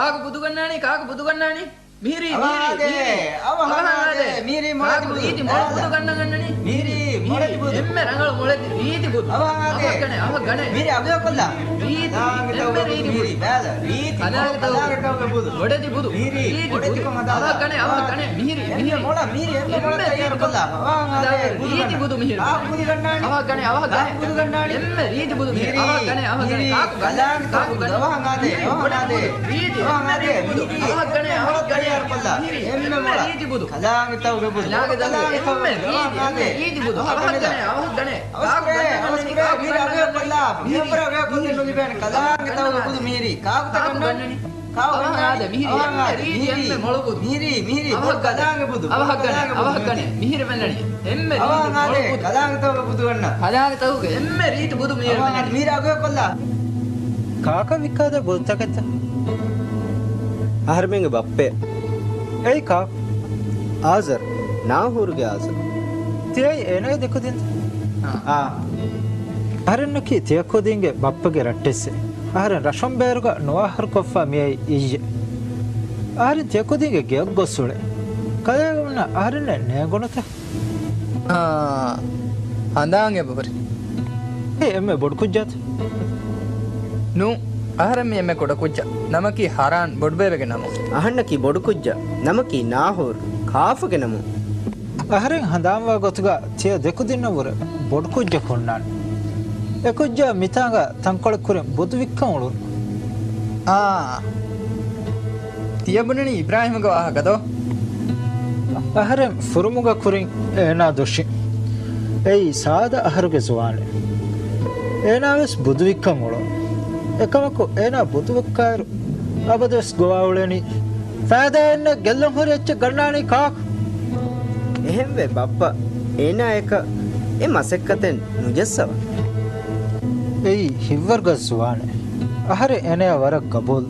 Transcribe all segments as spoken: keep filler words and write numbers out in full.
ކާކު ބުދު ގަންނާނީ؟ ކާކު ބުދު ގަންނާނީ؟ މިހިރީ، މިހިރީ، މިހިރީ. އަވަހަށް އާދޭ. މިހިރީ މޮޅެތި ބުދު. ރީތި މޮޅެތި ބުދު ގަންނަން އަންނަނީ. މިހިރީ މޮޅެތި ބުދު. އެންމެ ރަނގަޅު މޮޅެތި ރީތި ބުދު. އަވަހަށް އާދޭ. އަވަހަށް ގަނެ. މިހިރީ އަގު ކޮށްލާ. ރީތި. އެންމެ ރީތި ބުދު. ބަލަ. ރީތި ކަލާނގެ ތަވުގެ ބުދު. މޮޅެތި ބުދު. މިހިރީ މޮޅެތި ބުދު. އަވަހަށް ގަނެ، އަވަހަށް ގަނެ. މިހިރީ، މިހިރީ. މޮޅަ، މިހިރީ. އެންމެ ރީތި ބުދު. ރީތި ބުދު މިހިރީ. އަވަހަށް ގަނެ، އަވަހަށް ގަނެ. އެންމެ ރީތި ބުދު މިހިރީ. އަވަހަށް ގަނެ، އަވަހަށް ގަނެ. ކާކު ގަންނަނީ؟ ކާކު ގަންނަނީ؟ ރީތި. އެންމެ ރީތި ބުދު. އަވަހަށް ގަނެ، އަވަހަށް ގަނެ. މިހިރީ. އެންމެ ރީތި ބުދު. ކަލާނގެ ތަވުގެ ބުދު. ކަލާނގެ ތަވުގެ އެންމެ ރީތި، އެންމެ ރީތި ބުދު. އަވަހަށް ގަނެ، އަވަހަށް ގަނެ. ކާކު ގަންނަނީ؟ ކާކު ގަންނަނީ؟ ކަލާނގެ ތަވުގެ ބުދު މިހިރީ. ކާކު ގަންނަނީ؟ އަވަހަށް އާދޭ. މިހިރީ. އެންމެ ރީތި، އެންމެ މޮޅު ބުދު. މިހިރީ، މިހިރީ. އަވަހަށް ގަނެ. ކަލާނގެ ބުދު. އަވަހަށް ގަނެ. އަވަހަށް ގަނެ. މިހިރީ މޮޅު ބުދު. އެންމެ ރީތި ބުދު. ކަލާނގެ ތަވުގެ ބުދު ގަންނަ. ކަލާނގެ ތަވުގެ އެންމެ ރީތި ބުދު މިހިރީ. އަވަހަށް އާދޭ. މިހިރީ އަގު ކޮށްލާ. ކާކަށް ވިއްކާދޭ ބުދުތަކެއްތަ؟ އަހަރެމެންގެ ބައްޕަ. އޭ ކާކު. އާޒަރު. ނާހޫރުގެ އާޒަރު. ތިޔައީ އޭނާގެ ދެކުދިން؟ އާ. އަހަރެންނަކީ ތިޔަކުދިންގެ ބައްޕަގެ ރައްޓެއްސެއް. އަހަރެން ރަށުން ބޭރުގަ ނުވާހަރުކޮށްފަ މިއައީ އިއްޔެ. އަހަރެން ތިޔަކުދިންގެ ގެއަށް ގޮސް އުޅޭ. ކަލޭގެ މުންނަ އަހަރެންނެއް ނޭނގުނުތަ؟ އާ، ހަނދާން އެބަހުރި. އެ އެންމެ ބޮޑު ކުއްޖާތަ؟ ނޫން، އަހަރެން މީ އެންމެ ކުޑަ ކުއްޖާ. ނަމަކީ ހަރާން، ބޮޑުބޭބެގެ ނަމުން. އަހަންނަކީ ބޮޑު ކުއްޖާ. ނަމަކީ ނާހޫރު، ކާފަގެ ނަމުން. އަހަރެން ހަނދާންވާ ގޮތުގަ ތިޔަ ދެކުދިންނަށްވުރެ ބޮޑު ކުއްޖަކު ހުންނާނެ. އެ ކުއްޖާ މިތާނގަ ތަންކޮޅެއް ކުރިން ބުދު ވިއްކަން އުޅުނު. އާ. ތިޔަ ބުނަނީ އިބްރާހީމްގެ ވާހަކަ ދޯ؟ އަހަރެން ފުރުމުގަ ކުރިން އޭނާ ދޮށި. އެއީ ސާދަ އަހަރުގެ ޒުވާނެއް. އޭނާވެސް ބުދު ވިއްކަން އުޅުނު. އެކަމަކު އޭނާ ބުދު ވިއްކާއިރު އަބަދުވެސް ގޮވާ އުޅެނީ. ފައިދާއެއްނެތް ގެއްލުން ހުރި އެއްޗެއް ގަންނާނީ ކާކު؟ އެހެންވެ ބައްޕަ، އޭނާއަކަށް އެ މަސައްކަތެއް ނުޖައްސަވާ. އެއީ ހިތްވަރުގަދަ ޒުވާނެއް. އަހަރެން އޭނަޔާ ވަރަށް ގަބޫލު.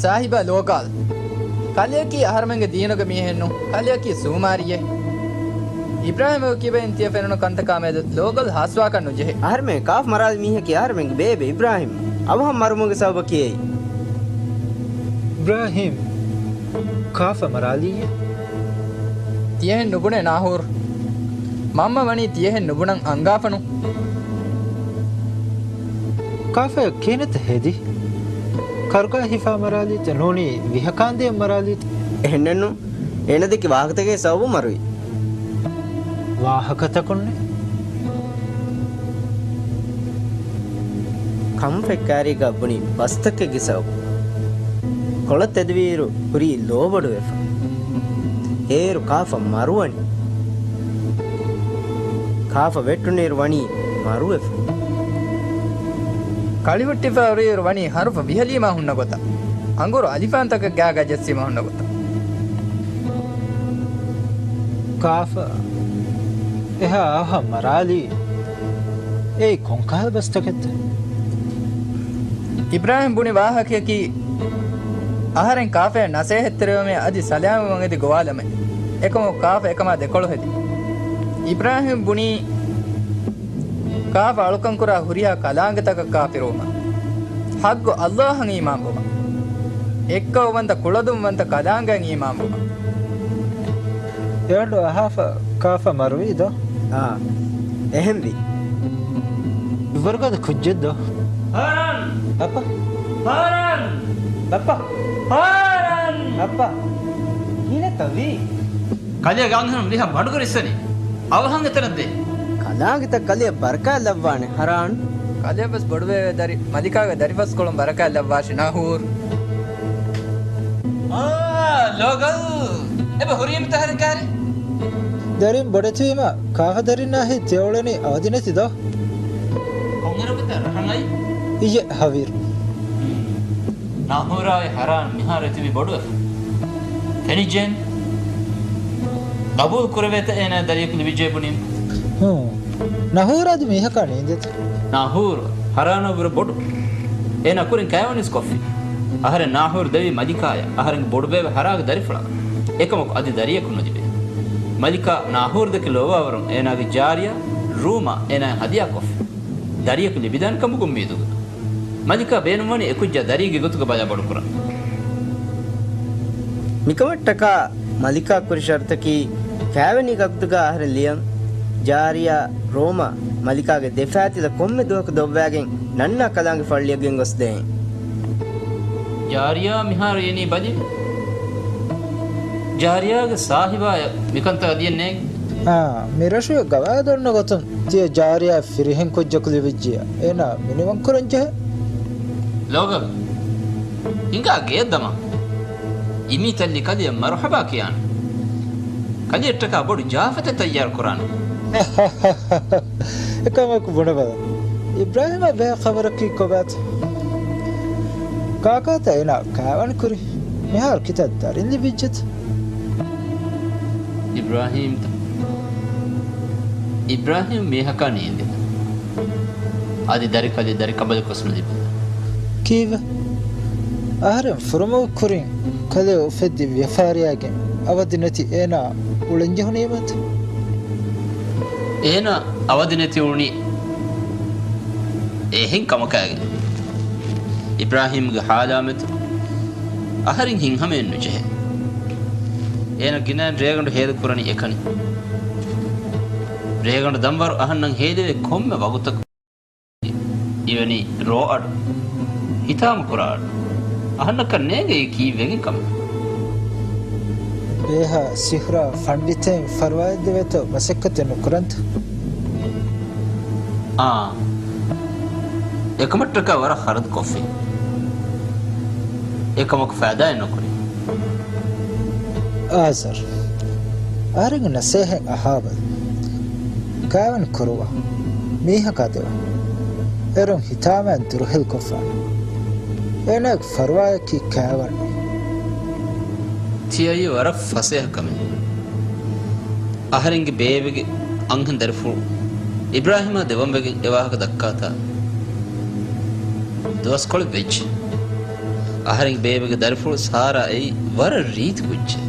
ސާހިބާ ލޯގާލް. ކަލެއަކީ އަހަރެމެންގެ ދީނުގެ މީހެއް ނޫން. ކަލެއަކީ ސޫމާރިއެއް. އިބްރާހީމް ކިބައިން ތިޔަ ފެނުނު ކަންތަކާ މެދު ލޯގާލް ހާސްވާކަށް ނުޖެހޭ. އަހަރެމެން ކާފަ މަރާލި މީހަކީ އަހަރެމެންގެ ބޭބެ އިބްރާހީމް. އަވަހަށް މަރުމުގެ ސަބަބަކީ އެއީ. އިބްރާހީމް ކާފަ މަރާލީއޭ. ތިޔަހެން ނުބުނޭ ނާހޫރު. މަންމަ ވަނީ ތިޔަހެން ނުބުނަން އަންގާފަނު. ކާފަޔަށް ކިހިނެއްތަ ހެދީ؟ ކަރުގާ ހިފާ މަރާލީތަ ނޫނީ ވިހަކާންދިޔަ މަރާލީތަ؟ އެހެންނެއްނު. އޭނަ ދެއްކި ވާހަކަތަކެއް ސަބަބުން މަރުވި. ވާހަކަތަކުންނެއް. ކަންފަތްކާރީގަ ބުނި ބަސްތަކެއްގެ ސަބަބުން ކޮޅަށް ތެދުވިއިރު ހުރީ ލޯބޮޑުވެފަ. އޭރު ކާފަ މަރުވަނީ. ކާފަ ވެއްޓުނިއިރު ވަނީ މަރުވެފަ. ކަޅި ހުއްޓިފަ ހުރިއިރު ވަނީ ހަރުފަ ވިހަލީމާ ހުންނަ ގޮތަށް. އަނގުރު އަލިފާންތަކެއް ގާގަ ޖެއްސީމަ ހުންނަ ގޮތަށް. ކާފަ އެހާ އަވަހަށް މަރާލީ. އެއީ ކޮންކަހަލަ ބަސްތަކެއްތަ؟ އިބްރާހީމް ބުނި ވާހަކަޔަކީ، އަހަރެން ކާފަޔަށް ނަސޭހަތްތެރިވަމޭ އަދި ސަލާމަތްވަން އެދި ގޮވާލަމޭ. އެކަމަކު ކާފަ އެކަމާ ދެކޮޅު ހެދި. އިބްރާހީމް ބުނީ، ކާފަ އަޅުކަންކުރާ ހުރިހާ ކަލާނގެތަކަށް ކާފިރުވުމަށް، ޙައްގު ﷲ އަށް އީމާންވުމަށް، އެއްކައުވަންތަ ކުޅަދުންވަންތަ ކަލާނގެއަށް އީމާންވުމަށް. އެއަޑު އަހާފަ ކާފަ މަރުވީ ދޯ؟ އާ، އެހެންވީ. ވަރުގަދަ ކުއްޖެއް ދޯ؟ ހާރާން! ބައްޕަ! ހާރާން! ބައްޕަ! ހާރާން! ބައްޕަ! ކިހިނެއްތަ ވީ؟ ކަލެއަށް ގާންހަނުން މިހާ ބަނޑުގަ އިއްސަނީ. އަވަހަށް އެތަނަށް ދޭ. ކަލާނގެތައް ކަލެއަށް ބަރަކާތް ލައްވާނެ، ހާރާން. ކަލެއަށްވެސް ބޮޑުބޭބެ ދަރި މަލިކާގެ ދަރިފަސްކޮޅުން ބަރަކާތް ލައްވާށި، ނާހޫރް. އާ، ލޯގަލް. އެބަ ހުރީމަތަ ހަރަކާރި؟ ދަރިން ބޮޑެތިވީމަ ކާފަ ދަރިންނާހިތް ތިއުޅެނީ އަވަދިނެތި ދޯ؟ ކޮންއިރަކުތަ ރަހަން އައީ؟ އިއްޔެ ހަވީރު. ނާހޫރާއި ހަރާން މިހާރު އެތިބީ ބޮޑުވެފަ. ފެނިއްޖެން. ގަބޫލު ކުރެވޭތަ އޭނާ ދަރިޔަކު ލިބިއްޖެ ބުނީމަ. ހޫނ. ނާހޫރާ އަދި މީހަކާ ނީނދޭތަ؟ ނާހޫރު ހަރާނަށްވުރެ ބޮޑު. އޭނާ ކުރިން ކަޔާވަނީސް ކޮށްފި. އަހަރެން ނާހޫރު ދެވީ މަލިކާޔަށް، އަހަރެންގެ ބޮޑުބޭބެ ހަރާގެ ދަރިފުޅަށް. އެކަމަކު އަދި ދަރިޔަކު ނުލިބޭ. މަލިކާ ނާހޫރު ދެކެ ލޯބާވަރުން އޭނާގެ ޖާރިޔާ ރޫމާ އޭނާއަށް ހަދިޔާ ކޮށްފި. ދަރިޔަކު ލިބިދާނެ ކަމުގެ އުއްމީދުގަ. މަލިކާ ބޭނުންވަނީ އެކުއްޖާ ދަރީގެ ގޮތުގަ ބަލާ ބޮޑުކުރަން. މިކަމަށްޓަކާ މަލިކާ ކުރި ޝަރުތަކީ ކާވެނީ ގަގުތުގަ އަހަރެން ލިޔަން، ޖާރިޔާ ރޯމާ މަލިކާގެ ދެފައިތިލަ ކޮންމެ ދުވަހަކު ދޮށްވާގެން ނަންނާ ކަލާނގެ ފައްޅިއަށް ގެންގޮސްދޭން. ޖާރިޔާ މިހާރު އެނީ ބަލި. ޖާރިޔާގެ ސާހިބާޔަށް މިކަންތައް އަދިއެއް ނޭނގެ. އާ، މި ރަށުގެ ގަވާއިދު އޮންނަ ގޮތުން ތިޔަ ޖާރިޔާ ފިރިހެން ކުއްޖަކު ލިބިއްޖިއްޔާ އޭނާ މިނިވަން ކުރަން ޖެހޭ. ލޯގަ، ހިނގާ ގެޔަށް ދަމާ. އިމީ ތައްލި ކަލެޔަށް މަރުޙަބާ ކިޔާނެ. ކަލެޔަށްޓަކާ ބޮޑު ޖާފަތެއް ތައްޔާރު ކުރާނެ. އެކަމަކު ބުނެބަލަ. އިބްރާހީމާ ބެހޭ ޚަބަރަކީ ކޮބާތަ؟ ކާކާތަ އޭނާ ކާވަނި ކުރީ؟ މިހާރު ކިތައް ދަރިން ލިބިއްޖެތަ؟ އިބްރާހީމްތަ؟ އިބްރާހީމް މީހަކާ ނީނދެ. އަދި ދަރިކަލެ ދަރިކަނބަލެއް ގޮސް ނުލިބޭ. ކީއްވެ؟ އަހަރެން ފުރަމަގު ކުރިން ކަލެ އުފެއްދި ވިޔަފާރިއާގެން އަވަދި ނެތި އޭނާ އުޅެންޖެހުނީމަތަ؟ އޭނާ އަވަދި ނެތި އުޅުނީ އެހެން ކަމަކާގެން. އިބްރާހީމްގެ ހާލާމެދު އަހަރެން ހިތްހަމައެއް ނުޖެހޭ. އޭނަ ގިނައިން ރޭގަނޑު ހޭދަ ކުރަނީ އެކަނި. ރޭގަނޑު ދަންވަރު އަހަންނަށް ހޭދަވޭ ކޮންމެ ވަގުތަކު އިވެނީ ރޯއަޑު، ހިތާމަކުރާ އަޑު. އަހަންނަކަށް ނޭނގެ އެއީ ކީއްވެގެން ކަމެއް. ބޭހާ ސިހުރާ ފަންޑިތެއް ފަރުވާއެއް ދެވޭތޯ މަސައްކަތެއް ނުކުރަންތަ؟ އާ، އެކަމަށްޓަކާ ވަރަށް ޚަރަދު ކޮށްފި. އެކަމަކު ފައިދާއެއް ނުކުރި. އާޒަރް، އަހަރެންގެ ނަސޭހަތް އަހާބަލަ. ކާވަން ކުރުވާ. މީހަކާ ދެވަން. އޭރުން ހިތާމައިން ދުރުހެލިކޮށްފާނެ. އޭނާގެ ފަރުވާއަކީ ކާވަން. ތިޔައީ ވަރަށް ފަސޭހަ ކަމެއް. އަހަރެންގެ ބޭބެގެ އަންހެން ދަރިފުޅު އިބްރާހީމާ ދެވަންވެގެން އެވާހަކަ ދައްކާތާ ދުވަސްކޮޅެއް ވެއްޖެ. އަހަރެންގެ ބޭބެގެ ދަރިފުޅު ސާރާ އެއީ ވަރަށް ރީތި ކުއްޖެއް.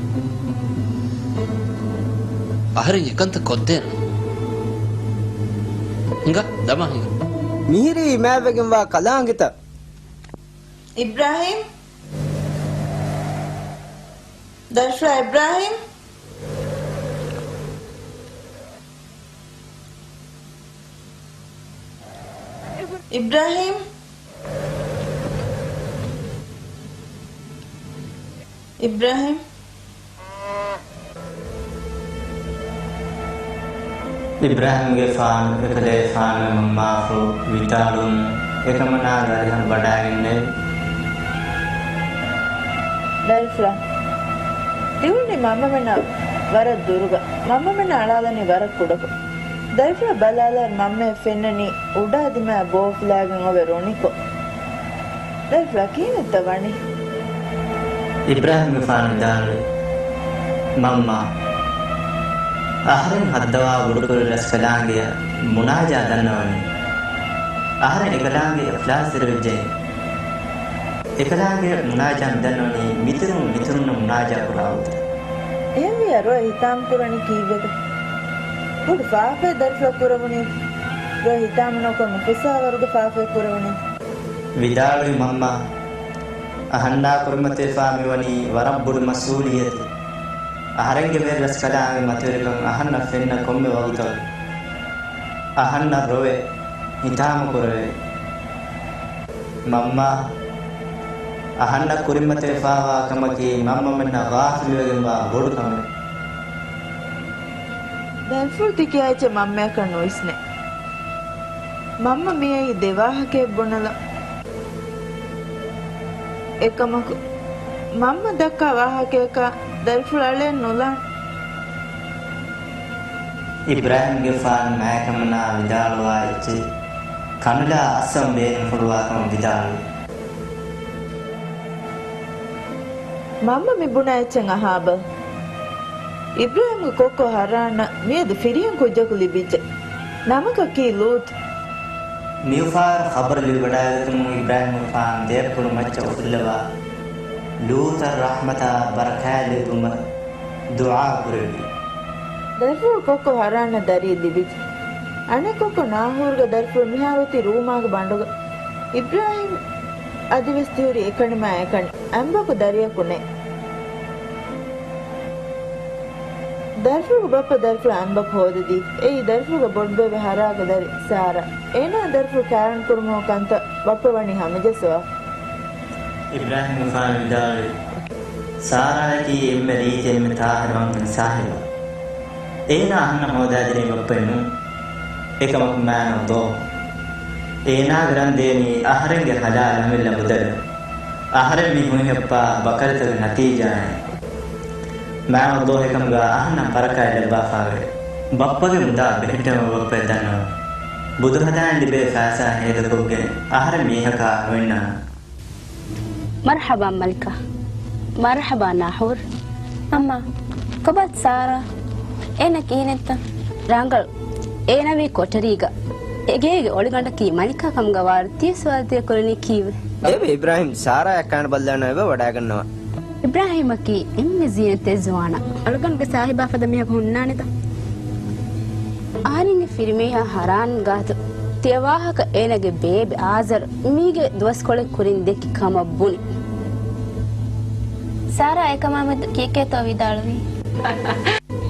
އަހަރެން އެކަންތައް ކޮށްދޭނަން. ހިނގާ، ދަމާ ހިނގާ. މިހިރީ އިމާވެގެންވާ ކަލާނގެތައް. އިބްރާހީމް. ދަރިފުޅާ އިބްރާހީމް. އިބްރާހީމް. އިބްރާހީމް. އިބްރާހީމްގެފާނު އެކަލޭފާނުގެ މަންމާފުޅު ވިދާޅުވުމުން އެކަމަނާ ދަރިހަށް ވަޑައިގެންނެވި. ދަރިފުޅާ، ތިއުޅުނީ މަންމަމެންނާ ވަރަށް ދުރުގަ. މަންމަމެންނާ އަޅާލަނީ ވަރަށް ކުޑަކޮށް. ދަރިފުޅާ ބަލާލާއިރު މަންމަޔަށް ފެންނަނީ އުޑާ ދިމާއަށް ބޯފުލާގެން އޮވެ ރޮނިކޮށް. ދަރިފުޅާ ކިހިނެއްތަ ވަނީ؟ އިބްރާހީމްގެފާނު ވިދާޅުވި، މަންމާ، އަހަރެން ހައްދަވާ ބޮޑުކުރި ރަސްކަލާނގެއަށް މުނާޖާ ދަންނަވަނީ. އަހަރެން އެކަލާނގެ އިޚްލާޞް ތެރެވެއްޖެ. އެކަލާނގެ މުނާޖާ މިދަންނަވަނީ މިތިރުން މިތިރުންނަށް މުނާޖާ ކުރާ ގޮތަށް. އެހެންވިއްޔާ ރޮއެ ހިތާމަ ކުރަނީ ކީއްވެގެން؟ ބޮޑު ފާފައެއް ދަރިފުޅަށް ކުރެވުނީތަ؟ ރޮއެ ހިތާމަ ނުކޮށް ނުފުއްސާވަރުގެ ފާފައެއް ކުރެވުނީތަ؟ ވިދާޅުވި މަންމާ، އަހަންނާ ކުރިމަތިވެފާ މިވަނީ ވަރަށް ބޮޑު މަސްއޫލިއްޔަތެއް. އަހަރެންގެ މެ ރަސްކަލާނގެ މަތިވެރިކަން އަހަންނަށް ފެންނަ ކޮންމެ ވަގުތަކު އަހަންނަށް ރޮވެ ހިތާމަ ކުރެވޭ. މަންމާ، އަހަންނަށް ކުރިމަތިވެފާވާ ކަމަކީ މަންމަމެންނަށް ޣާފިލުވެގެންވާ ބޮޑު ކަމެއް. ދަރިފުޅު ތި ކިޔާ އެއްޗެއް މަންމަޔަކަށް ނުވިސްނޭ. މަންމަ މިއައީ ދެ ވާހަކައެއް ބުނަލަ. އެކަމަކު، މަންމަ ދައްކާ ވާހަކަޔަކާ ދަރިފުޅު އަޅައެއް ނުލާނެ. އިބްރާހީމްގެފާނު މާތްކަމަނާ ވިދާޅުވާ އެއްޗެއް ކަނުލާ އައްސަން ބޭނުންފުޅުވާ ކަމަށް ވިދާޅުވި. މަންމަ މި ބުނާ އެއްޗެއް އަހާބަލަ. އިބްރާހީމްގެ ކޮއްކޮ ހަރާންއަށް މިއަދު ފިރިހެން ކުއްޖަކު ލިބިއްޖެ. ނަމަކަކީ ލޫޠު. މިއުފާވެރި ޚަބަރު ލިބިވަޑައިގަތުމުން އިބްރާހީމްގެފާނު ދެއަތްޕުޅު މައްޗަށް އުފުއްލަވާ، ލޫޠަށް ރަޙްމަތާ ބަރަކާތް ލިބުމަށް ދުޢާ ކުރެއްވި. ދަރިފުޅު ކޮއްކޮ ހަރާންއަށް ދަރިއެއް ލިބިއްޖެ. އަނެއް ކޮއްކޮ ނާހޫރުގެ ދަރިފުޅު މިހާރު އޮތީ ރޫމާގެ ބަނޑުގަ. އިބްރާހިމް އަދިވެސް ތިހުރި އެކަނިމާ އެކަނި. އަނބަކު ދަރިއަކު ނެތް. ދަރިފުޅުގެ ބައްޕަ ދަރިފުޅަށް އަނބަކު ހޯދަދީ. އެއީ ދަރިފުޅުގެ ބޮޑުބޭބެ ހަރާގެ ދަރި ސާރާ. އޭނާ ދަރިފުޅު ކާރަން ކުރުމުގެ ކަންތައް ބައްޕަ ވަނީ ހަމަޖައްސަވާފަ. އިބްރާހިމްގެފާނު ވިދާޅުވި، ސާރާއަކީ އެންމެ ރީތި އެންމެ ތާހިރު އަންހެން ސާހިބާ. އޭނާ އަހަންނަށް ހޯދާދިނީ ބައްޕައެއް ނޫން. އެކަމަކު މާނަ ދޯ. އޭނާގެ ރަން ދޭނީ އަހަރެންގެ ހަލާލު އަމިއްލަ މުދަލުން. އަހަރެން މި ހުއިހައްޕާ ބަކަލުތަކުގެ ނަތީޖާއެއް. މާނަ ދޯ އެކަމުގަ އަހަންނަށް ބަރަކާތް ލައްވާފައެވެ. ބައްޕަގެ މުދާ ބެހެއްޓުމަށް ބައްޕައަށް ދަންނަވަން. ބުދު ހަދާން ލިބޭ ފައިސާ ހޭދަކޮށްގެން އަހަރެން މީހަކާ ނުއިންނާނެ. މަރްޙަބާ މަލިކާ. މަރްޙަބާ ނާހޫރް. އައްމާ، ކޮބާތް ސާރާ؟ އޭނަ ކިހިނެއްތަ؟ ރަނގަޅު. އޭނަ ވީ ކޮޓަރީގަ. އެގޭގެ އޮޅިގަނޑަކީ މަލިކާ ކަމުގަ ވާރު ތިޔަ ސުވާލު ތިޔަ ކުރަނީ ކީއްވެ؟ އޭބެ އިބްރާހިމް، ސާރާއަށް ކާން ބައްލާނަ އެބަ ވަޑާގަންނަވާ. އިބްރާހިމަކީ އެންމެ ޒީނަތްތެރި ޒުވާނާ. އަޅުގަނޑުގެ ސާހިބާ ފަދަ މީހަކު ހުންނާނެތަ؟ އަހަރެންގެ ފިރިމީހާ ހަރާން ގާތު ތިޔަ ވާހަކަ އޭނަގެ ބޭބެ އާޒަރު މީގެ ދުވަސްކޮޅެއް ކުރިން ދެއްކި ކަމަށް ބުނި. ސާރާ އެކަމާމެދު ކީކޭތޯ ވިދާޅުވީ؟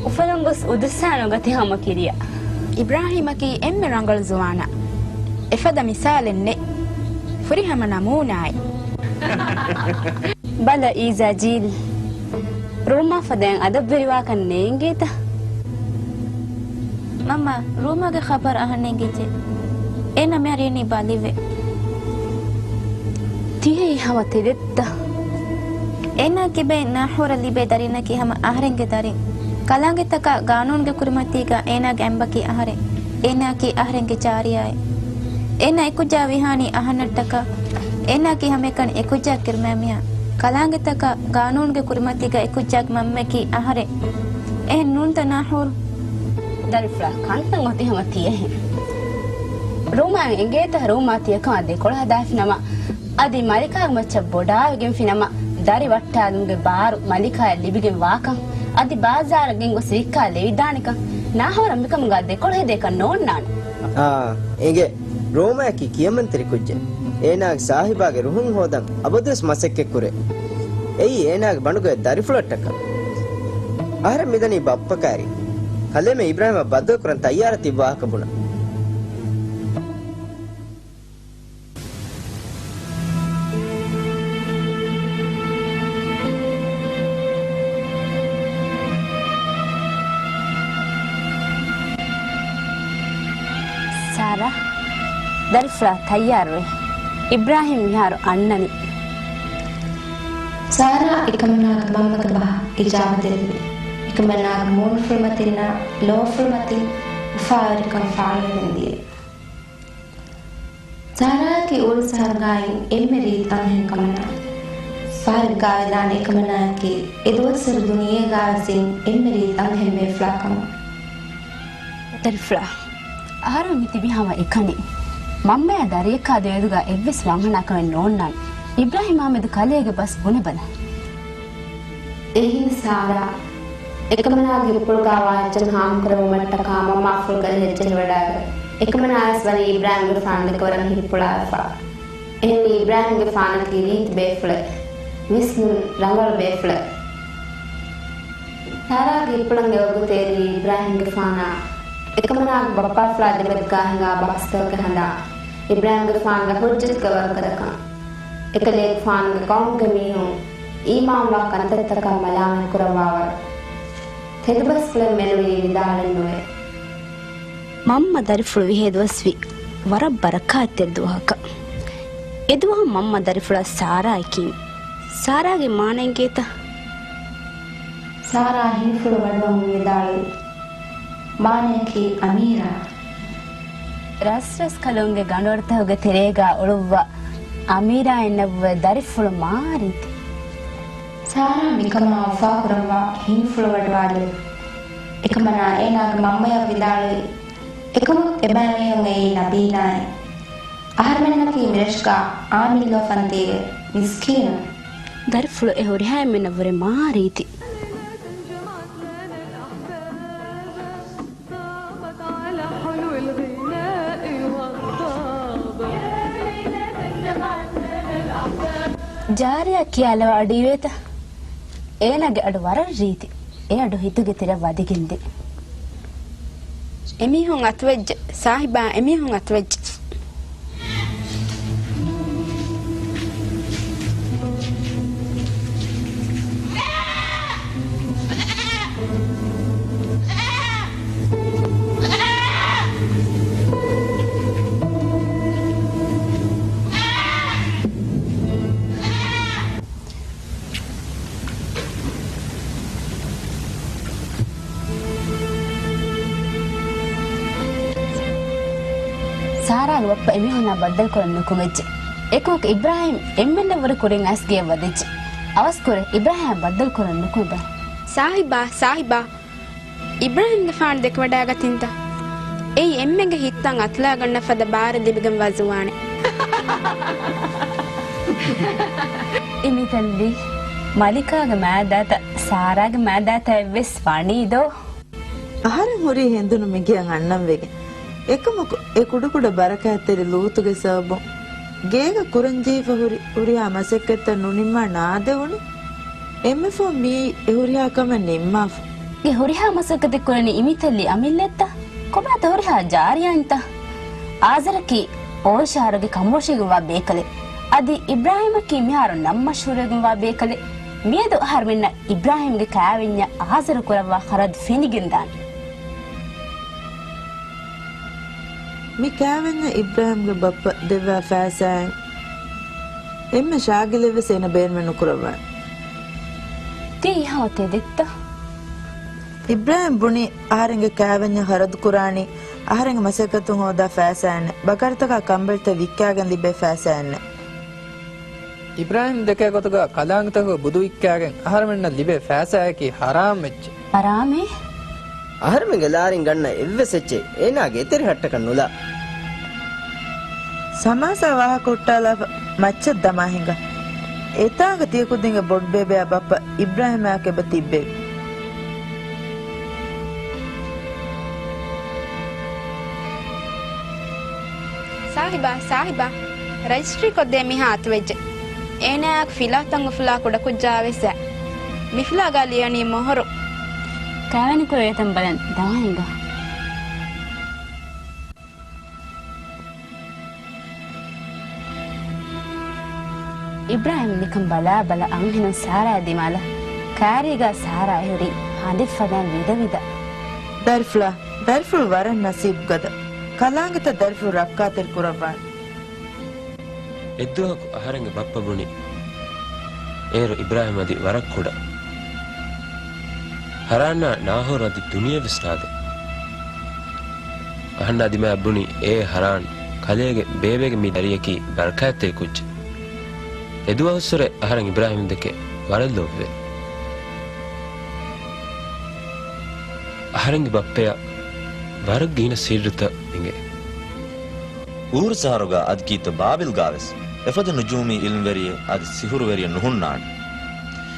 އުފަލުން ގޮސް އުދުއްސާ ނުގަތި ހަމަ ކިރިޔާ. އިބްރާހިމަކީ އެންމެ ރަނގަޅު ޒުވާނާ. އެފަދަ މިސާލެއް ނެތް. ފުރިހަމަ ނަމޫނާއެއް. ބަލަ އީޒާ ޖީލް. ރޫމާ ފަދައިން އަދަބުވެރިވާކަށް ނޭނގޭތަ؟ މަންމާ، ރޫމާގެ ޚަބަރު އަހަން ނޭނގިއްޖެ. އޭނަ މިހާރު އިނީ ބަލިވެ. ތިޔައީ ހަމަ ތެދެއްތަ؟ އޭނާ ކިބައިން ނާހޫރަށް ލިބޭ ދަރިންނަކީ ހަމަ އަހަރެންގެ ދަރިން. ކަލާނގެތަކާ ގާނޫނުގެ ކުރިމަތީގަ އޭނާގެ އަނބަކީ އަހަރެން. އޭނާއަކީ އަހަރެންގެ ޖާރިޔާއެއް. އޭނާ އެކުއްޖާ ވިހާނީ އަހަންނަށްޓަކާ. އޭނާއަކީ ހަމައެކަނި އެކުއްޖާ ކިރުމާ މީހާ. ކަލާނގެތަކާ ގާނޫނުގެ ކުރިމަތީގަ އެކުއްޖާގެ މަންމައަކީ އަހަރެން. އެހެން ނޫންތަ ނާހޫރު؟ ދަރިފުޅާ ކަންތައް އޮތީ ހަމަ ތިޔަހެން. ރޫމާއަށް އެނގޭތަ ރޫމާ ތިޔަކަމާ ދެކޮޅު ހަދާފިނަމަ، އަދި މަލިކާގެ މައްޗަށް ބޮޑާވެގެންފިނަމަ، ދަރި ވައްޓާލުމުގެ ބާރު މަލިކާއަށް ލިބިގެން ވާކަން، އަދި ބާޒާރަށް ގެންގޮސް ވިއްކާ ލެވިދާނެކަން، ނާހޫރަށް މިކަމުގަ ދެކޮޅު ހެދޭކަށް ނޯންނާނެ. އާ، އެނގޭ. ރޫމާއަކީ ކިޔަމަންތެރި ކުއްޖެއް. އޭނާގެ ސާހިބާގެ ރުހުން ހޯދަން އަބަދުވެސް މަސައްކަތްކުރޭ. އެއީ އޭނާގެ ބަނޑުގައި ދަރިފުޅަށްޓަކާ. އަހަރެން މިދަނީ ބައްޕަ ކައިރި. ކަލޭމެން އިބްރާހިމަށް ބައްދަލުކުރަން ތައްޔާރަށް ތިއްބަވާކަށް ބުނަން. ސާރާ، ދަރިފުޅާ ތައްޔާރުވޭ. އިބްރާހިމް މިހާރު އަންނަނީ. ސާރާ އެކަމަނާގެ މަންމަގެ ބަހަށް އިޖާބަ ދެއްވި. އެކަމަނާގެ މޫނުފުޅުމަތިންނާ ލޯފުޅުމަތިން އުފާވެރިކަން ފާޅުވެގެން ދިޔަ. ސާރާއަކީ އުޅުން ސަހަރުގާއި އެންމެ ރީތި އަންހެން ކަމަނާ. ފަހަރެއްގާވެދާނެ އެކަމަނާއަކީ އެ ދުވަސްވަރު ދުނިޔޭގާވެސް އިން އެންމެ ރީތި އަންހެން ބޭފުޅާ ކަމަށް. ދަރިފުޅާ، އަހަރެން މިތިބީ ހަމަ އެކަނި. މަންމަޔާ ދަރިއަކާ ދެމެދުގާ އެއްވެސް ވަންހަނާކަމެއް ނޯންނާނެ. އިބްރާހިމް އާމެދު ކަލޭގެ ބަސް ބުނެބަލަ. އެހިނދު ސާރާ، އެކަމަނާގެ ހިތްޕުޅުގާ ވާ އެއްޗެއް ހާމަކުރެއްވުމަށްޓަކާ މަންމަ އަފުރުގަދަ ހެއްޖެހިވަޑައިގަތް. އެކަމަނާވެސް ވަނީ އިބްރާހިމްގެފާނު ދެކެވަރަށް ހިތްޕުޅާފަ. އެހެނީ އިބްރާހިމްގެފާނަކީ ރީތި ބޭފުޅެއް. ވިސްނުން ރަނގަޅު ބޭފުޅެއް. ސާރާގެ ހިތްޕުޅަށް އެވަގުތު އެރީ އިބްރާހިމްގެފާނާ އެކަމަނާގެ ބައްޕާފުޅާ ދެމެދުގާ ހިނގާ ބަހުސްތަކުގެ ހަނދާން. އިބްރާހިމްގެފާނުގެ ހުއްޖަތުގެ ވަރުގަދަކަން. އެކަލޭގެފާނުގެ ޤައުމުގެ މީހުން އީމާންވާ ކަންތައްތަކަށް މަލާމަތްކުރައްވާވަރު. ތެދުބަސްފުޅެއް މެނުވީ ވިދާޅެއް ނުވޭ. މަންމަ ދަރިފުޅު ވިހޭ ދުވަސްވީ ވަރަށް ބަރަކާތްތެރި ދުވަހަކަށް. އެދުވަހު މަންމަ ދަރިފުޅަށް ސާރާއަކީ. ސާރާގެ މާނައެނގޭތަ؟ ސާރާ ހިނިފުޅު ވަޑުވަމުން ވިދާޅުވި. މާނައަކީ އަމީރާ. ރަސްރަސްކަލުންގެ ގަނޑުވަރުތަކުގެ ތެރޭގާ އުޅުއްވާ އަމީރާއެއްނަށްވުރެ ދަރިފުޅު މާ ރީތި. ސާރާ މިކަމާ އުފާކުރައްވާ ހިނިފުޅުވަޑުވާލި. އެކަމަނާ އޭނާގެ މަންމަޔަށް ވިދާޅުވި. އެކަމަކު އެބައިމީހުން އެއީ ނަބީނާއޭ. އަހަރުމެންނަކީ މިރަށުގާ އާންމު ލޯފަންތީގެ މިސްކީނުން. ދަރިފުޅު އެ ހުރިހާއެންމެންނަށްވުރެ މާ ރީތި. ކިޔާލަވާ އަޑު އިވޭތަ؟ އޭނާގެ އަޑު ވަރަށް ރީތި. އެ އަޑު ހިތުގެ ތެރެއަށް ވަދެގެންދޭ. އެމީހުން އަތުވެއްޖެ. ސާހިބާ، އެމީހުން އަތުވެއްޖެ. ސާރާގެ ބައްޕަ އެމީހުންނާ ބައްދަލުކުރަން ނުކުމެއްޖެ. އެކަމަކު އިބްރާހީމް އެންމެންނަށްވުރެ ކުރިން އައިސް ގެޔަށް ވަދެއްޖެ. އަވަސްކުރޭ، އިބްރާހީމް ބައްދަލުކުރަން ނުކުމެބަ. ސާހިބާ، ސާހިބާ، އިބްރާހީމްގެފާނު ދެކެވަޑައިގަތީންތަ؟ އެއީ އެންމެންގެ ހިތްތައް އަތުލާގަންނަ ފަދަ ބާރެއް ލިބިގެންވާ ޒުވާނެއް. އިމިތައްލީ މަލިކާގެ މާތް ދާތަ ސާރާގެ މާތް ދާތަ އެއްވެސް ވާނީ ދޯ؟ އަހަރެން ހުރީ ހެނދުނު މިގެއަށް އަންނަން ވެގެން. އެކަމަކު އެ ކުޑަކުޑަ ބަރަކާތްތެރި ލޫޠުގެ ސަބަބުން ގޭގަ ކުރަންޖެހިފަ ހުރި ހުރިހާ މަސައްކަތްތައް ނުނިންމާ ނާދެވުނީ. އެންމެފަހު މިއީ އެ ހުރިހާ ކަމެއް ނިންމާފަ. ގެ ހުރިހާ މަސައްކަތެއް ކުރަނީ އިމިތައްލި އަމިއްލައްތަ؟ ކޮބާތަ ހުރިހާ ޖާރިޔާއިންތަ؟ އާޒަރަކީ އޯޝާރުގެ ކަމުރަށީގެންވާ ބޭކަލެއް. އަދި އިބްރާހީމަކީ މިހާރު ނަން މަޝްހޫރުވެގެންވާ ބޭކަލެއް. މިއަދު އަހަރުމެންނަށް އިބްރާހީމްގެ ކާވެންޏަށް އާޒަރު ކުރައްވާ ޚަރަދު ފެނިގެންދާނެ. މި ކާވެންޏަށް އިބްރާހީމްގެ ބައްޕަ ދެއްވާ ފައިސާއިން އެންމެ ޝާގިލެއްވެސް އޭނަ ބޭނުމެއް ނުކުރައްވާނެ. ތީ ހަމަ ތެދެއްތަ؟ އިބްރާހީމް ބުނީ އަހަރެންގެ ކާވެންޏަށް ޚަރަދު ކުރާނީ އަހަރެންގެ މަސައްކަތުން ހޯދާ ފައިސާއެއް ނެތް، ބަކަރިތަކާ ކަނބަލިތައް ވިއްކާގެން ލިބޭ ފައިސާއެއް ނެތް. އިބްރާހީމް ދެކޭ ގޮތުގަ ކަލާނގެތަކުގެ ބުދު ވިއްކާގެން އަހަރެމެންނަށް ލިބޭ ފައިސާއަކީ ހަރާމް އެއްޗެއް. ހަރާމޭ؟ އަހަރެމެންގެ ލާރިން ގަންނަ އެއްވެސް އެއްޗެއް އޭނާގެ އެތެރެ ހައްޓަކަށް ނުލާ. ސަމާސާ ވާހަކަ ހުއްޓާލާފަ މައްޗަށް ދަމާ ހިނގާ. އެތާނގަ ތިޔަކުދިންގެ ބޮޑުބޭބެއާ ބައްޕަ އިބްރާހީމާ އެބަ ތިއްބެވި. ސާހިބާ، ސާހިބާ، ރަޖިސްޓްރީ ކޮށްދޭ މީހާ އަތުވެއްޖެ. އޭނާއަކު ފިލާތައް އުފުލާ ކުޑަކުއްޖާވެސް އެ. މިފިލާގަ ލިޔަނީ މޮހޮރު. ކާވެނިކުރެވޭތަން ބަލަން ދާން ހިނގާ. އިބްރާހީމް މިކަން ބަލާ ބަލާ އަންހެނުން ސާރާއަށް ދިމާލާ. ކާރީގަ ސާރާ އެހުރީ ހަނދެއް ފަދައިން ވިދަވިދާ. ދަރިފުޅާ، ދަރިފުޅު ވަރަށް ނަސީބު ގަދަ. ކަލާނގެތައް ދަރިފުޅު ރައްކާތެރި ކުރައްވާނެ. އެއްދުވަހަކު އަހަރެންގެ ބައްޕަ ބުނި، އޭރު އިބްރާހީމް އަދި ވަރަށް ކުޑަ. ހަރާންއާ ނާހޯރު އަދި ދުނިޔެވެސް ނާދޭ. އަހަންނާ ދިމާއަށް ބުނި، އޭ ހަރާން، ކަލޭގެ ބޭބެގެ މި ދަރިޔަކީ ބަރަކާތްތެރި ކުއްޖެއް. އެދުވަހުއްސުރެ އަހަރެން އިބްރާހީމް ދެކެ ވަރަށް ލޯބިވޭ. އަހަރެންގެ ބައްޕަޔަށް ވަރަށް ގިނަ ސިއްރުތައް އެނގޭ. އޫރު ޝަހަރުގަ އަދި ކީއްތަ ބާބިލްގާވެސް އެފަދަ ނުޖޫމީ އިލްމްވެރިއެއް އަދި ސިހުރުވެރިއެއް ނުހުންނާނެ.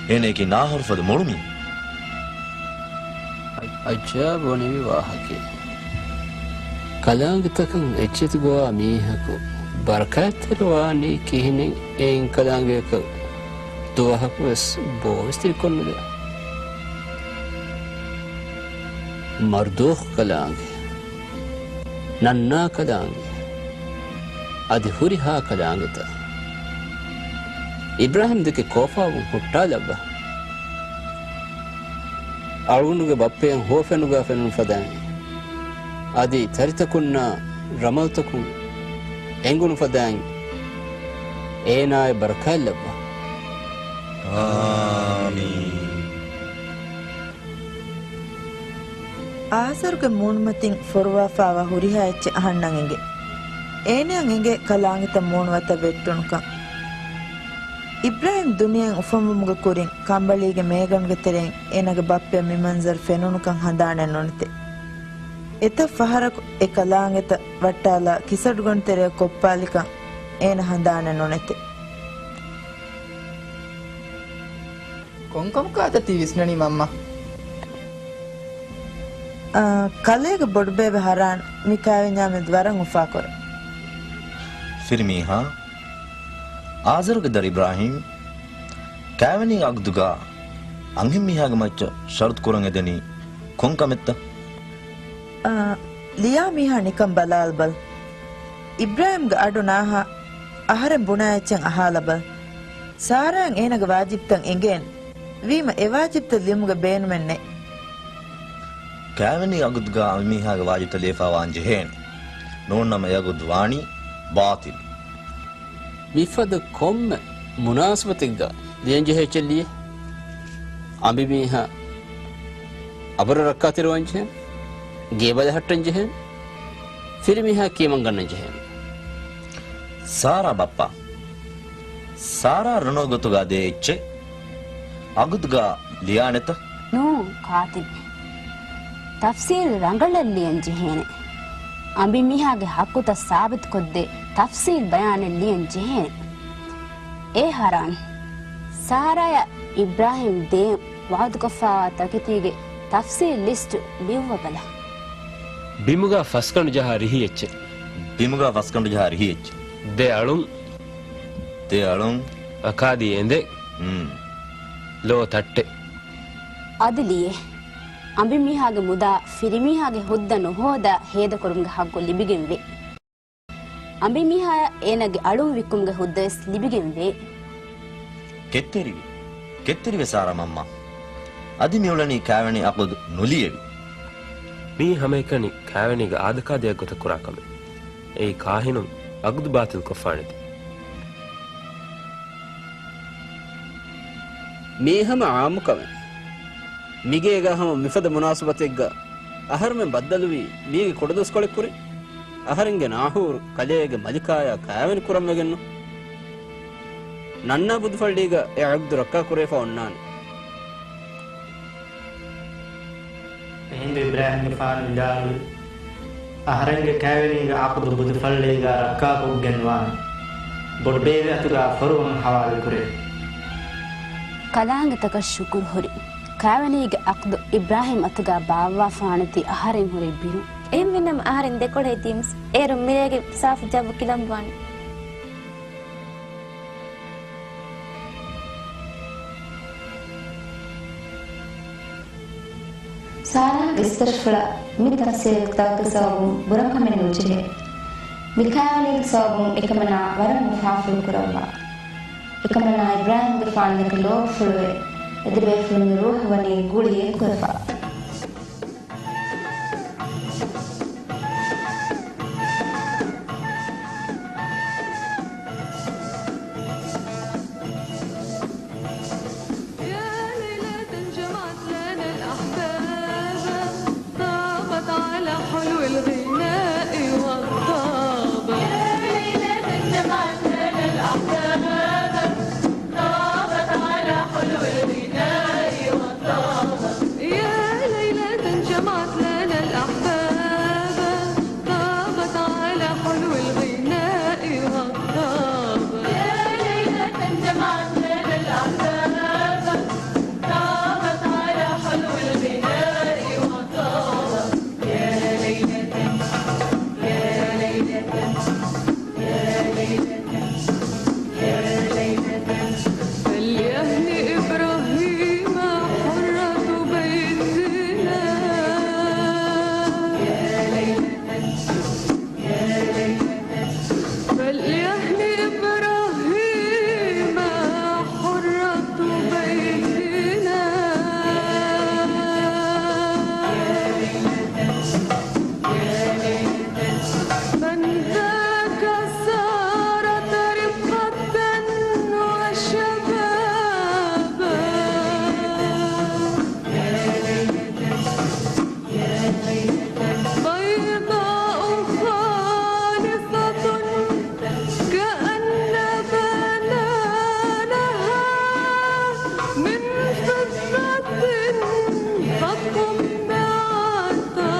އޭނަޔަކީ ނާހޮރުފަދަ މޮޅު މީހެއް. އައްޖާބު ނިމި ވާހަކައެއް. ކަލާނގެތަކަށް އެއްޗެތި ގޮވާ މީހަކު ބަރަކާތްތެރި ވާނީ ކިހިނެއް؟ އެއިން ކަލާނގެއަކަށް ދުވަހަކުވެސް ބޯވެސް ދިރިކޮށްނުލާ. މަރުދޫޚް ކަލާނގެ، ނަންނާ ކަލާނގެ، އަދި ހުރިހާ ކަލާނގެތައް. އިބްރާހީމް ދެކެ ކޯފާވުން ހުއްޓާލައްވާ. އަޅުގަނޑުގެ ބައްޕަޔަށް ހުވަފެނުގާ ފެނުނު ފަދައިން، އަދި ތަރިތަކުންނާ ރަމަލުތަކުން އެނގުނު ފަދައިން އޭނާއަށް ބަރަކާތްލައްވާ. އާމީން. އާޒަރުގެ މޫނުމަތިން ފޮރުވާފާވާ ހުރިހާ އެއްޗެއް އަހަންނަށް އެނގޭ. އޭނައަށް އެނގޭ ކަލާނގެތައް މޫނުވަތަށް ވެއްޓުނުކަން. އިބްރާހީމް ދުނިޔެއިން އުފަންވުމުގެ ކުރިން ކަނބަލީގެ މޭގަނޑުގެ ތެރެއިން އޭނަގެ ބައްޕަޔަށް މި މަންޒަރު ފެނުނުކަން ހަނދާނެއް ނުނެތޭ. އެތައް ފަހަރަކު އެ ކަލާނގެތައް ވައްޓާލާ ކިސަޑުގަނޑު ތެރެއަށް ކޮށްޕާލިކަން އޭނަ ހަނދާނެއް ނުނެތޭ. ކޮންކަމަކާތަ ތި ވިސްނަނީ މަންމަ؟ އާ، ކަލޭގެ ބޮޑުބޭބެ ހަރާން މި ކާވެންޏާމެދު ވަރަށް އުފާކުރޭ. ފިރިމީހާ، އާޒަރުގެ ދަރި އިބްރާހީމް، ކާވެނީގެ އަގުދުގަ އަންހެންމީހާގެ މައްޗަށް ޝަރުތު ކުރަން އެދެނީ ކޮން ކަމެއްތަ؟ އާ، ލިޔާ މީހާ ނިކަން ބަލާލަބަލަ. އިބްރާހިމްގެ އަޑު ނާހާ އަހަރެން ބުނާ އެއްޗެއް އަހާލަބަލަ. ސާރާއަށް އޭނަގެ ވާޖިބްތައް އެނގޭނެ. ވީމަ އެ ވާޖިބްތައް ލިޔުމުގެ ބޭނުމެއް ނެތް. ކާވެނީ އަގުދުގަ އަނބިމީހާގެ ވާޖިބްތައް ލިޔެފައިވާން ޖެހޭނެ. ނޫންނަމަ އެ އަގުދު ވާނީ ބާޠިލް. މިފަދަ ކޮންމެ މުނާސަބަތެއްގަ ލިޔަން ޖެހޭ އެއްޗެއް ލިޔޭ. އަނބިމީހާ އަބަރަށް ރައްކާތެރިވާން ޖެހޭނެ. ގޭބަލަހައްޓަން ޖެހޭނެ. ފިރިމީހާ ކިޔަމަން ގަންނަން ޖެހޭނެ. ސާރާ ބައްޕާ. ސާރާ ރަނޯ ގޮތުގަ ދޭ އެއްޗެއް އަގުދުގަ ލިޔާނެތަ؟ ނޫން ކާތިބް. ތަފްސީލް ރަނގަޅަށް ލިޔަން ޖެހޭނެ. އަނބިމީހާގެ ހައްގުތައް ސާބިތުކޮށްދޭ ތަފްސީލް ބަޔާނެއް ލިޔަން ޖެހޭނެ. އޭ ހަރާން. ސާރާއަށް އިބްރާހިމް ދޭން ވައުދުކޮށްފައިވާ ތަކެތީގެ ތަފްސީލް ލިސްޓު ލިޔުއްވަބަލަ. ބިމުގަ ފަސްގަނޑު ޖަހާ ރިހި އެއްޗެއް. ބިމުގަ ފަސްގަނޑު ޖަހާ ރިހި އެއްޗެއް. ދެ އަޅުން. ދެ އަޅުން. އަކާދީ އެނދެއް. ހުން. ލޯ ތައްޓެއް. އަދި ލިޔޭ. އަނބިމީހާގެ މުދާ ފިރިމީހާގެ ހުއްދަ ނުހޯދާ ހޭދަކުރުމުގެ ހައްގު ލިބިގެންވޭ. އަނބިމީހާއަށް އޭނާގެ އަޅުން ވިއްކުމުގެ ހުއްދަވެސް ލިބިގެންވޭ. ކެތްތެރިވި. ކެތްތެރިވެ ސާރާ މަންމާ. އަދި މިއުޅެނީ ކާވެނީ އަގުދު ނުލިޔެވި. މީ ހަމައެކަނި ކާވެނީގެ އާދަކާދަޔަށް ގޮތަށް ކުރާ ކަމެއް. އެއީ ކާހިނުން އަގުދު ބާތިލް ކޮށްފާނެތީ. މީ ހަމަ އާއްމު ކަމެއް. މިގޭގަ ހަމަ މިފަދަ މުނާސަބަތެއްގަ އަހަރުމެން ބައްދަލުވީ މީގެ ކުޑަދުވަސްކޮޅެއް ކުރިން. އަހަރެންގެ ނާހޫރު ކަލޭގެ މަލިކާޔާ ކާވެނި ކުރަންވެގެންނު. ނަންނާ ބުދުފައްޅީގަ އެ އަގުދު ރައްކާ ކުރެވިފަ އޮންނާނެ. އެހިނދު އިބްރާހިމްގެފާނު ވިދާޅުވި، އަހަރެންގެ ކާވެނީގެ އަގުދު ބުދުފައްޅީގަ ރައްކާކޮށްގެންވާނެ. ބޮޑުބޭބެ އަތުގަ ފަރުވަން ހަވާލުކުރޭ. ކަލާނގެތަކަށް ޝުކުރު ހުރި. ކާވެނީގެ އަގުދު އިބްރާހިމް އަތުގަ ބާއްވާފާނެތީ އަހަރެން ހުރީ ބިރު. އެހެންވީނަމަ އަހަރެން ދެކޮޅަށް އެދީމުސް އޭރުން މިރޭގެ ސާފު ޖައްވު ކިލަނބުވާނެ. ސާރާގެ އިސްތަށިފުޅަށް މި ތަފްސީލްތަކުގެ ސަބަބުން ބުރަކަމެއް ނުޖެހޭ. މި ކާވެނީގެ ސަބަބުން އެކަމަނާ ވަރަށް އުފާފުޅު ކުރައްވާ. އެކަމަނާ އިބްރާހިމްގެފާނު ދެކެ ލޯބިފުޅުވެ، އެދެބޭފުޅުންގެ ރޫހު ވަނީ ގުޅި އެއްކުވެފަ. يا ليلة جمعت لنا الأحباب، طابت على حلو الغناء والطاب. يا ليلة جمعت لنا الأحباب، طابت على حلو الغناء والطاب. يا ليلة جمعت لنا الأحباب، طابت على حلو الغناء والطاب. يا ليلة جمعت لنا الأحباب، طابت على حلو الغناء والطاب. يا ليلة، يا ليلة، يا ليلة، يا ليلة. فليهن إبراهيم حرة بيتنا. يا ليلة، يا ليلة. فليهن إبراهيم حرة بيتنا. من ذاك سارت رفقة وشبابا. بيضاء خالصة كأن بنانها من فضة فقم بعطيناها.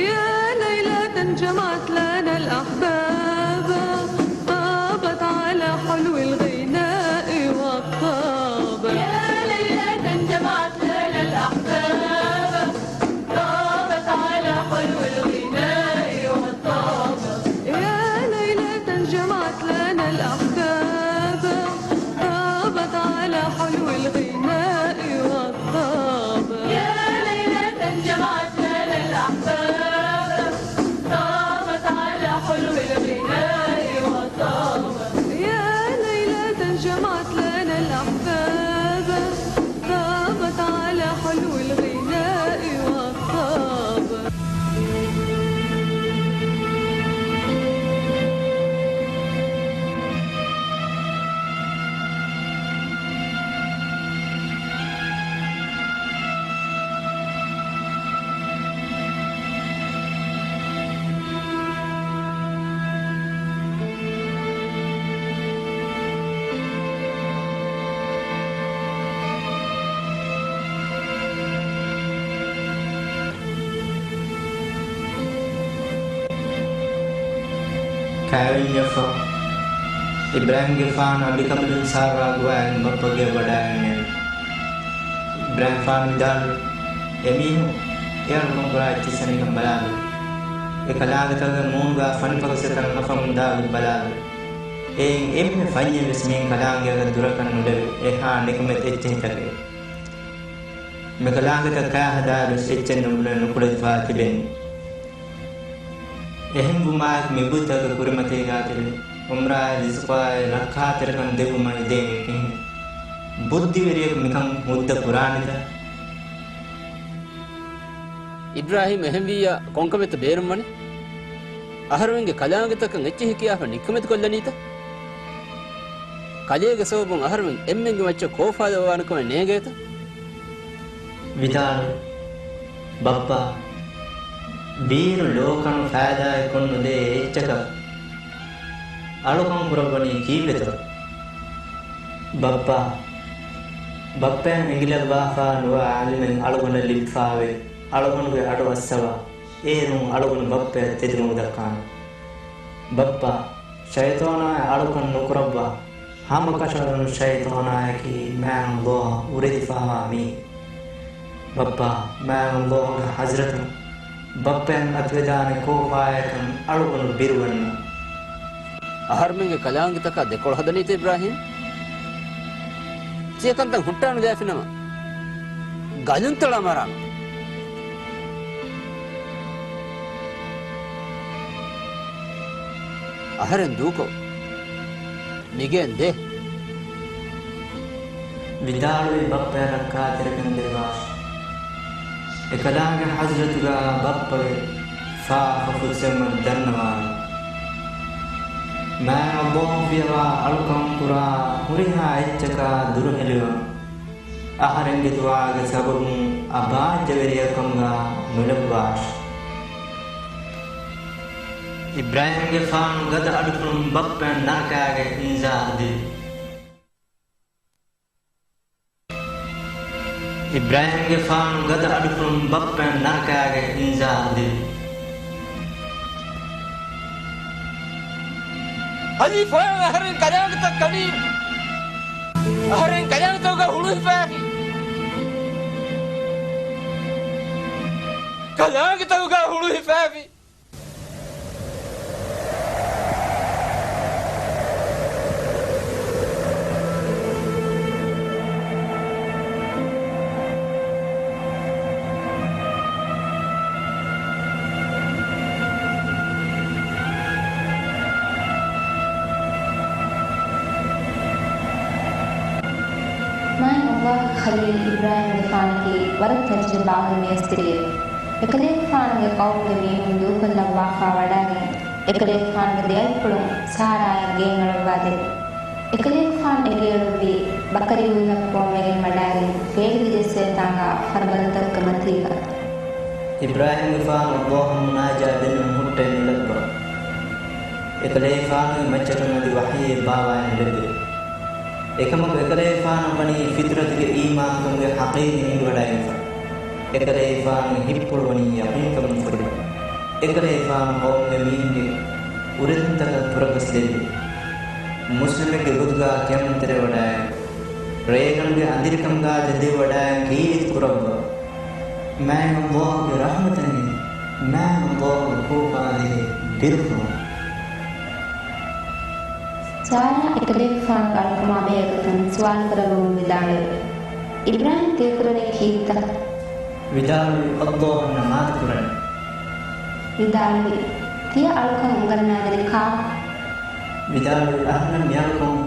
يا ليلة جمعت لنا الأحباب، طابت على حلو الغناء والطاب. يا ليلة جمعت لنا الأحباب، طابت على حلو الغناء ކައިވެންޏަށްފަހު، އިބްރާހީމްގެފާނު އަނބިކަނބަލުން ސާރާ ގޮވާ އެންމެ ބައްޕަގެ ވަޑައިގެންނެވި. އިބްރާހީމްފާނު ވިދާޅުވި، އެމީހުން އެ އަޅުކަން ކުރާ އެއްޗިއްސަނިކަން ބަލާލު. އެ ކަލާނގެތަކުގެ މޫނުގާ ފަނިފަކަސްތައް ނަފަމުން ދާގޮތް ބަލާލު. އެއިން އެންމެ ފަންޏެއް ވެސް މިއިން ކަލާނގެއަކަށް ދުރަކަށް ނުލެވޭ އެހާ ނިކަމެތި އެއްޗެހިތަކެއް. މި ކަލާނގެތައް ކައި ހަދާއިރު ވެސް އެއްޗެއް ނުބުނެ ނުކުޅެދިފާ ތިބެނީ. އެހެންވުމާއެކު މި ބުއްތަކުގެ ކުރިމަތީގާ ތިބެ އުމްރާއާއި ރިޒުޤާއި ރައްކާތެރިކަން ދެއްވުމަށް އެދޭނީ ކިހިނެއް؟ ބުއްދިވެރިޔަކު މިކަން ހުއްދަ ކުރާނެތަ؟ އިބްރާހީމް އެހެންވިއްޔާ ކޮންކަމެއްތަ ބޭރުންވަނީ؟ އަހަރުމެންގެ ކަލާނގެތަކަށް އެއްޗެހި ކިޔާފަ ނިކަމެތި ކޮށްލަނީތަ؟ ކަލޭގެ ސަބަބުން އަހަރުމެން އެންމެންގެ މައްޗަށް ކޯފާލައްވާނެ ކަމެއް ނޭނގޭތަ؟ ވިދާޅުވި، ބައްޕާ، ބީރު ލޯ ކަނު ފައިދާއެއް ކޮށްނުދޭ އެއްޗަކަށް އަޅުކަން ކުރައްވަނީ ކީއްވެތޯ؟ ބައްޕާ، ބައްޕައަށް އެނގިލައްވާފާ ނުވާ އަލިމެއް އަޅުގަނޑަށް ލިބިފާވޭ، އަޅުގަނޑުގެ އަޑު އައްސަވާ، އޭރުން އަޅުގަނޑު ބައްޕަޔަށް ތެދުމަގު ދައްކާނެ. ބައްޕާ، ޝައިޠާނާއި އަޅުކަން ނުކުރައްވާ، ހަމަކަށަވަރުން ޝައިޠާނާއަކީ މާތް ﷲ އަށް އުރެދިފާވާ މީހެއް. ބައްޕާ، މާތް ﷲ ގެ ޙަޟްރަތުން ބައްޕައަށް އަތުވެދާނެ ކޯފާއެއްކަން އަޅުގަނޑު ބިރުވަންޏާ. އަހަރުމެންގެ ކަލާނގެތަކާ ދެކޮޅު ހަދަނީތަ އިބްރާހީމް؟ ތިޔަ ކަންތައް ހުއްޓާނުލާފިނަމަ ގަލުންތަޅާ މަރާނަން. އަހަރެން ދޫކޮށް މިގެއިން ދޭ. ވިދާޅުވި، ބައްޕަޔަށް ރައްކާތެރިކަން ދެއްވާށި. އެކަލާނގެ ޙަޟްރަތުގާ ބައްޕަގެ ފާފަ ފުއްސެވުމަށް ދަންނަވާނެ. މާތް ﷲ ފިޔަވާ އަޅުކަން ކުރާ ހުރިހާ އެއްޗަކާ ދުރުހެލިވާނެ. އަހަރެންގެ ދުޢާގެ ސަބަބުން އަބާއްޖަވެރިއެއް ކަމުގާ ނުލައްވާށި. އިބްރާހީމްގެފާނު ގަދަ އަޑުކުރުން ބައްޕައަށް ނަރަކާގެ އިންޒާރު ދެއްވި. އިބްރާހީމްގެފާނު ގަދަ އަޑުކުރުން ބައްޕައަށް ނަރަކާގެ އިންޒާރު ދެއްވި. އަލީ ފޮޔަށް އަހަރެން ކަލާނގެތައް ކަނީ. އަހަރެން ކަލާނގެތަކުގަ ހުޅު ހިފާފި. ކަލާނގެތަކުގަ ހުޅު ހިފާފި. މާތް ﷲ ގެ ޚަލީލް އިބްރާހީމްގެފާނަކީ ވަރަށް ތަޖުރިބާވެރި މޭސްތިރިއެއް. އެކަލޭގެފާނުގެ ޤައުމުގެ މީހުން ދޫކޮށްލައްވާފާ ވަޑައިގެން، އެކަލޭގެފާނުގެ ދެއަތްޕުޅުން ސާރާއަށް ގެއިން އަޅުއްވާދެއްވި. އެކަލޭގެފާނު އެގެއަޅުއްވީ ބަކަރި އުއްލަށް ޕޯންވެގެން ވަޑައިގެން ފޭލިގެ ޖެއްސޭތާނގާ ފަރުބަދަތަކުގެ މަތީގަ. އިބްރާހީމްގެފާނު ﷲ އަށް މުނާޖާ ދެންނެވުން ހުއްޓައެއް ނުލައްވާ. އެކަލޭގެފާނުގެ މައްޗަކުން އަދި ވަޙީއެއް ބާވާއެއް ނުލެއްވި. އެކަމަކު އެކަލޭގެފާނު ވަނީ ފިޠުރަތުގެ އީމާންކަމުގެ ޙަޤީޤީ ހިނގިވަޑައިގެންފަ. އެކަލޭގެފާނުގެ ހިތްޕުޅު ވަނީ ޔަޤީންކަމުން ފުރި. އެކަލޭގެފާނު ޤައުމުގެ މީހުންގެ އުރެދުންތަކަށް ފުރަގަސް ދެއްވި. މުސްލިމެއްގެ ގޮތުގާ ޤިޔާމަތްތެރޭ ވަޑައިގެން، ރޭގަނޑުގެ އަނދިރިކަމުގާ ތެދެއްވަޑައިގެން ކީރިތި ކުރައްވާ. މާތް ﷲ ގެ ރަޙްމަތަށް ނިން، މާތް ﷲ ގެ ކޯފާ ދިގެ ބިރުފުޅުން. ސާރާ އެކަލޭގެފާނުގެ އަޅުކަމާ ބެހޭގޮތުން ސުވާލު ކުރެއްވުމުން ވިދާޅުވި، އިބްރާހީމް ތިޔަ ކުރަނީ ކީއްތަ؟ ވިދާޅުވި، ﷲ އަށް ނަމާދު ކުރަނީ. ވިދާޅުވި، ތިޔަ އަޅުކަން އުނގަންނާދެނީ ކާ؟ ވިދާޅުވި، އަހަންނަށް މިއަޅުކަން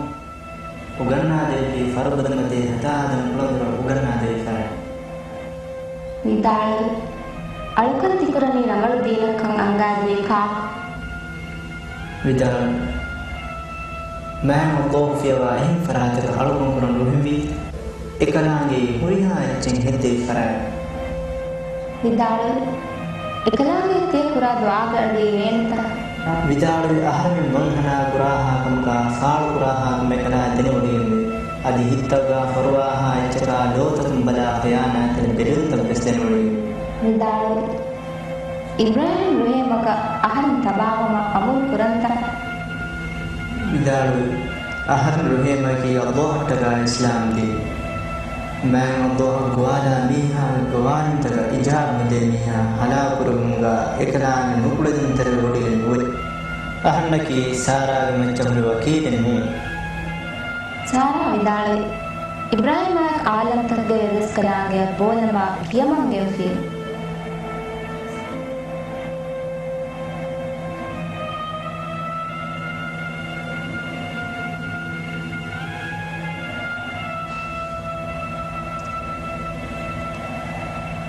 އުގަންނާދެއްވީ ފަރުބަދަމަތީ ހަދާހަދަން ކުޅަދުރަށް އުގަންނާދެވި ފަރާތް. ވިދާޅުވި، އަޅުކަން ތިކުރަނީ ރަނގަޅު ދީނަށްކަން އަންގާދިނީ ކާ؟ ވިދާޅުވި، މާތް ﷲ ފިޔަވާ އެހެން ފަރާތަކަށް އަޅުކަން ކުރަން ނުހެންވީ. އެކަލާނގެއީ ހުރިހާ އެއްޗެއް ހެއްދެވި ފަރާތް. ވިދާޅުވި، އެކަލާނގެ ތިޔަ ކުރާ ދުޢާގެ އަޑު އިވޭނެތަ؟ ވިދާޅުވި، އަހަރެމެން ވަންހަނާ ކުރާހާ ކަމަކާ ފާޅު ކުރާހާ ކަމެއް އެކަލާނގެ ދެނެވޮޑިގެންވޭ. އަދި ހިތްތަކުގާ ފޮރުވާހާ އެއްޗަކާ ލޯތަކުން ބަލާ ޚިޔާނާތްތެރި ބެލުންތައް ވެސް ދެނެވޮޑިގެންވޭ. ވިދާޅުވި، އިބްރާހީމް ރުހޭމަކަށް އަހަރެން ތަބާވުމަށް އަމުރު ކުރަންތަ؟ ވިދާޅުވި، އަހަރެން ރުހޭމައަކީ އައްލާހަށްޓަކާ އިސްލާމް ދީން. މާތް އައްލާހަށް ގޮވާލާ މީހާގެ ގޮވާލުންތަކަށް އިޖާބަ ނުދޭ މީހާ ހަލާކުކުރެވުމުގަ އެކަލާނގެ ނުކުޅެދުންތެރިވެ ވޮޑިގެން ނުވޭ. އަހަންނަކީ ސާރާގެ މައްޗަށް ހުރި ވަކީލެއް ނޫން. ސާރާ ވިދާޅުވި، އިބްރާހީމާ އާލަމްތަކުގެ އެއްވެސް ކަލާނގެއަށް ބޯލަމާ ކިޔަމަން ގެންފި.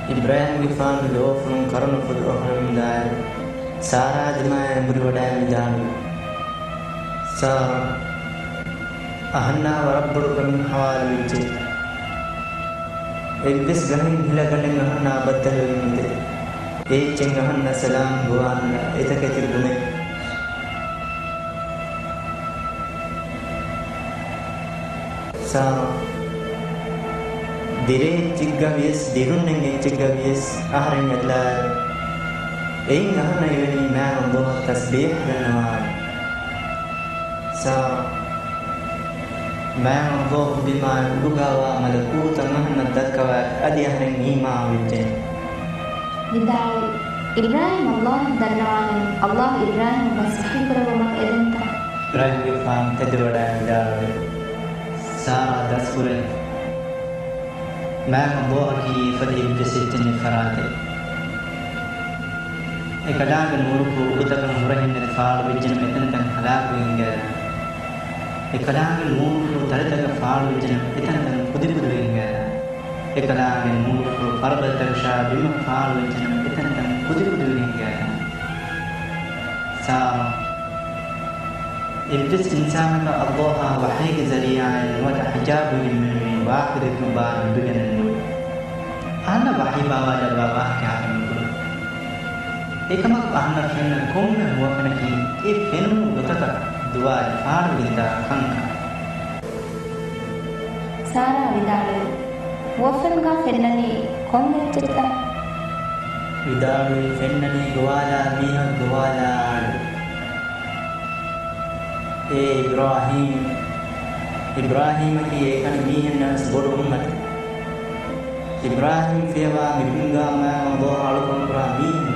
އިބްރާހީމްގެފާނު ލޯފުޅުން ކަރުނަފުދު އަހުރެމެން ދާއިރު، ސާރާ ދިމާއަށް އެނބުރިވަޑައި ވިދާޅުވި، ސާރާ، އަހަންނާ ވަރަށް ބޮޑު ކަމެއް ހަވާލުވެއްޖެ. އެއްވެސް ގަހެއް ހިލަގަނޑެއް އަހަންނާ ބައްދަލުވެގެން ނުދޭ. އޭއްޗެއް އަހަންނަށް ސަލާމް ގޮވާލާ އެތަކެތި ބުނޭ. ސާރާ، ދިރޭ އެއްޗެއްގަ ވިޔަސް، ދިރުންނެން އެއްޗެއްގަ ވިޔަސް އަހަރެން އެއްލާއިރު، އެއިން އަހަންނަށް އިވެނީ މާތް އައްލާހަށް ތަސްބީޙު ދަންނަވާނެ. ސާރާ، މާތް އައްލާހު ބިމާ އުޑުގަވާ މަލަކޫތަށް އަހަންނަށް ދައްކަވާ އަދި އަހަރެން އީމާންވެއްޖެ. ވިދާޅުވި، އިބްރާހީމް އައްލާހަށް ދަންނަވާނެ، އައްލާހު އިބްރާހީމަށް ވަޙީ ކުރެއްވުމަށް އެދެންތަ؟ އިބްރާހީމްގެފާނު ތެދުވެވަޑައި ވިދާޅުވި، ސާރާ ދަސްކުރޭ. މާތް އައްލާހަކީ އެފަދަ އެއްވެސް އެއްޗެއް ނެތް ފަރާތެއް. އެކަލާނގެ ނޫރުފުޅު އުޑުތަކަށް ހުރަހެއްނެތި ފާޅުވެއްޖެނަމަ އެތަންތަން ހަލާކުވެގެން ގައި. އެކަލާނގެ ނޫރުފުޅު ތަރިތަކަށް ފާޅުވެއްޖެނަމަ އެތަންތަން ކުދިކުދިވެގެން ގައި. އެކަލާނގެ ނޫރުފުޅު ފަރުބަދަތަކަށާ ބިމަށް ފާޅުވެއްޖެނަމަ އެތަންތަން ކުދިކުދިވެގެން ގައި. ސާރާ، އެއްވެސް އިންސާނަކަށް އައްލާހާ ވަޙީގެ ޒަރީޢާއިން ނުވަތަ ޙިޖާބުވެގެން މެނުވީ ވާހަކަދެއްކުން ބާރު ލިބިގެނެއް ނޫން. އަހަންނަށް ވަޙީ ބާވާލައްވާ ވާހަކައެއް ހާމަ ނުކުރުން. އެކަމަކު އަހަންނަށް ފެންނަ ކޮންމެ ހުވަފެނަކީ އެ ފެނުނު ގޮތަކަށް ދުވާލި ފާޑުވެގެންދާ ކަންކަން. ސާރާ ވިދާޅުވި، ހުވަފެނުގަ ފެންނަނީ ކޮން އެއްޗެއްތަ؟ ވިދާޅުވި، ފެންނަނީ ގޮވާލާ މީހަކު ގޮވާލާ އަޑު. އޭ އިބްރާހީމް! އިބްރާހީމަކީ އެކަނި މީހެއްނަށް ވެސް ބޮޑު އުންމަތެއް. އިބްރާހީމް ފިޔަވާ މި ބިމުގަ މާތް އައްލާހު އަޅުކަން ކުރާ މީހުން.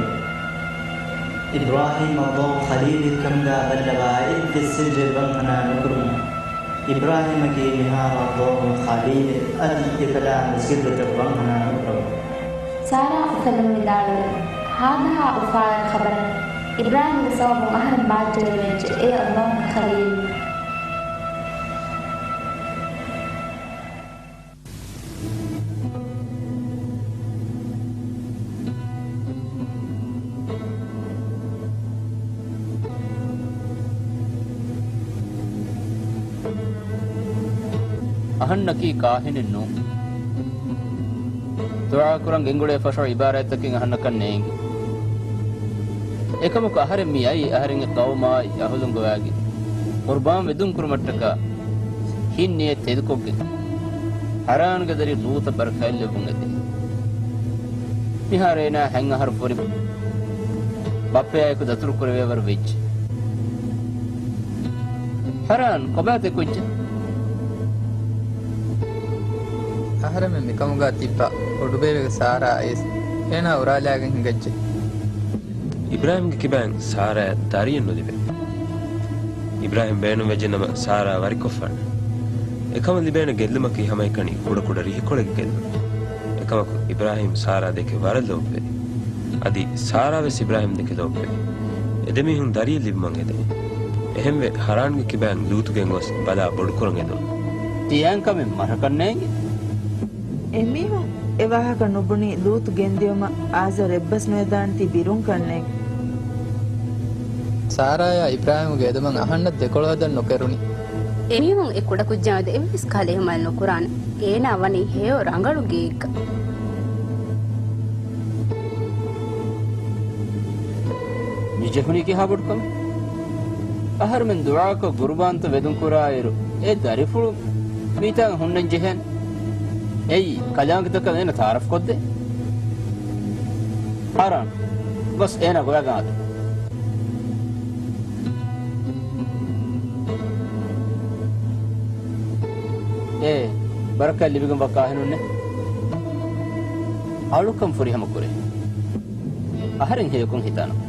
އިބްރާހީމް އައްލާހު ޚަލީލެއްކަމުގަ ބައްލަވާ އެއްވެސް ސިއްރެއް ވަންހަނާ ނުކުރުމުން. އިބްރާހީމަކީ މިހާރު އައްލާހުގެ ޚަލީލެއް، އަދި އެކަލާނގެ ސިއްރުތައް ވަންހަނާ ނުކުރަމުން. ސާރާ އުފެލުނު ވިދާޅުވި، ހާދަހާ އުފާވެރި ޚަބަރެއް. އިބްރާހީމްގެ ސަބަބުން އަހަރެން ބާއްޖަވެރިވެއްޖެ، އޭ އައްލާހުގެ ޚަލީލް. އަހަންނަކީ ކާހިނެއް ނޫން. ދުޢާކުރަން ގެންގުޅޭ ފަށަ އިބާރާތްތަކެއް އަހަންނަކަށް ނޭނގެ. އެކަމަކު އަހަރެން މި އައީ އަހަރެންގެ ޤައުމާއި އަހުލުން ގޮވާގެން. ޤުރުބާން ވެދުން ކުރުމަށްޓަކާ ހިތް ނިޔަތް ތެދުކޮށްގެން، ހަރާންގެ ދަރި ލޫޠަށް ބަރަކާތްލެއްވުން އެދޭ. މިހާރު އޭނާ ހަތް އަހަރު ފުރި ބައްޕަޔާއެކު ދަތުރު ކުރެވޭވަރު ވެއްޖެ. ހަރާން، ކޮބާތޭ ކުއްޖާ؟ އަހަރެމެން މިކަމުގަ ތިއްބާ އުޑުބޭބެގެ ސާރާ އައިސް އޭނާ އުރާލާގެން ހިނގައްޖެ. އިބްރާހީމްގެ ކިބައިން ސާރާއަށް ދަރިއެއް ނުލިބޭ. އިބްރާހީމް ބޭނުންވެއްޖެނަމަ ސާރާ ވަރިކޮށްފާނެ. އެކަމަށް ލިބޭނެ ގެއްލުމަކީ ހަމައެކަނި ކުޑަކުޑަ ރިހިކޮޅެއްގެ ގެއްލުން. އެކަމަކު އިބްރާހީމް ސާރާ ދެކެ ވަރަށް ލޯބިވޭ. އަދި ސާރާވެސް އިބްރާހީމް ދެކެ ލޯބިވޭ. އެދެމީހުން ދަރިއެއް ލިބުމަށް އެދެނީ. އެހެންވެ ހަރާންގެ ކިބައިން ލޫޠު ގެންގޮސް ބަލާ ބޮޑުކުރަން އެދުނު. ތިޔައިން ކަމެއް މަށަކަށް ނޭނގެ. އެމީހުން އެ ވާހަކަ ނުބުނީ ލޫޠު ގެންދިޔުމަށް އާޒަރު އެއްބަސް ނުވެދާނެތީ ބިރުން ކަންނޭނގެ. ސާރާޔާ އިބްރާހީމްގެ އެދުމަށް އަހަންނަށް ދެކޮޅު ހަދަން ނުކެރުނީ. އެމީހުން އެ ކުޑަކުއްޖާ މެދު އެއްވެސް ކަހަލަ އެހުމަލެއް ނުކުރާނެ. އޭނާ ވަނީ ހެޔޮ ރަނގަޅު ގެއެއްގަ. މި ޖެހުނީ ކިހާ ބޮޑު ކަމެއް؟ އަހަރުމެން ދުޢާކޮށް ގުރުބާންތައް ވެދުން ކުރާއިރު، އެ ދަރިފުޅު މިތާނގަ ހުންނަން ޖެހޭނެ. އެއީ ކަލާނގެތަކަށް އޭނަ ތަޢާރަފް ކޮށްދޭ. ހަރާން، ގޮސް އޭނާ ގޮވައިގަން އައްލަ. އޭ، ބަރަކާތް ލިބިގެންވާ ކާހިނުންނޭ. އަޅުކަން ފުރިހަމަ ކުރޭ. އަހަރެން ހެޔޮކޮށް ހިތާނަން.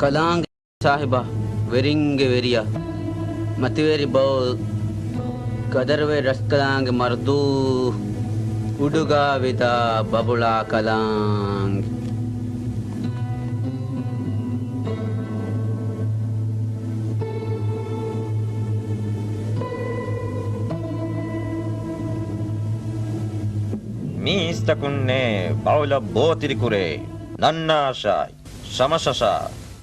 ކަލާނގެ ސާހިބާ، ވެރިންގެ ވެރިޔާ، މަތިވެރި ބައު، ގަދަރުވެރި ރަސްކަލާނގެ މަރުދޫ، އުޑުގާ ވިދާ ބަބުޅާ ކަލާނގެ. މީސްތަކުންނޭ ބައުލަށް ބޯތިރިކުރޭ، ނަންނާށާ، ޝަމަޝަށާ،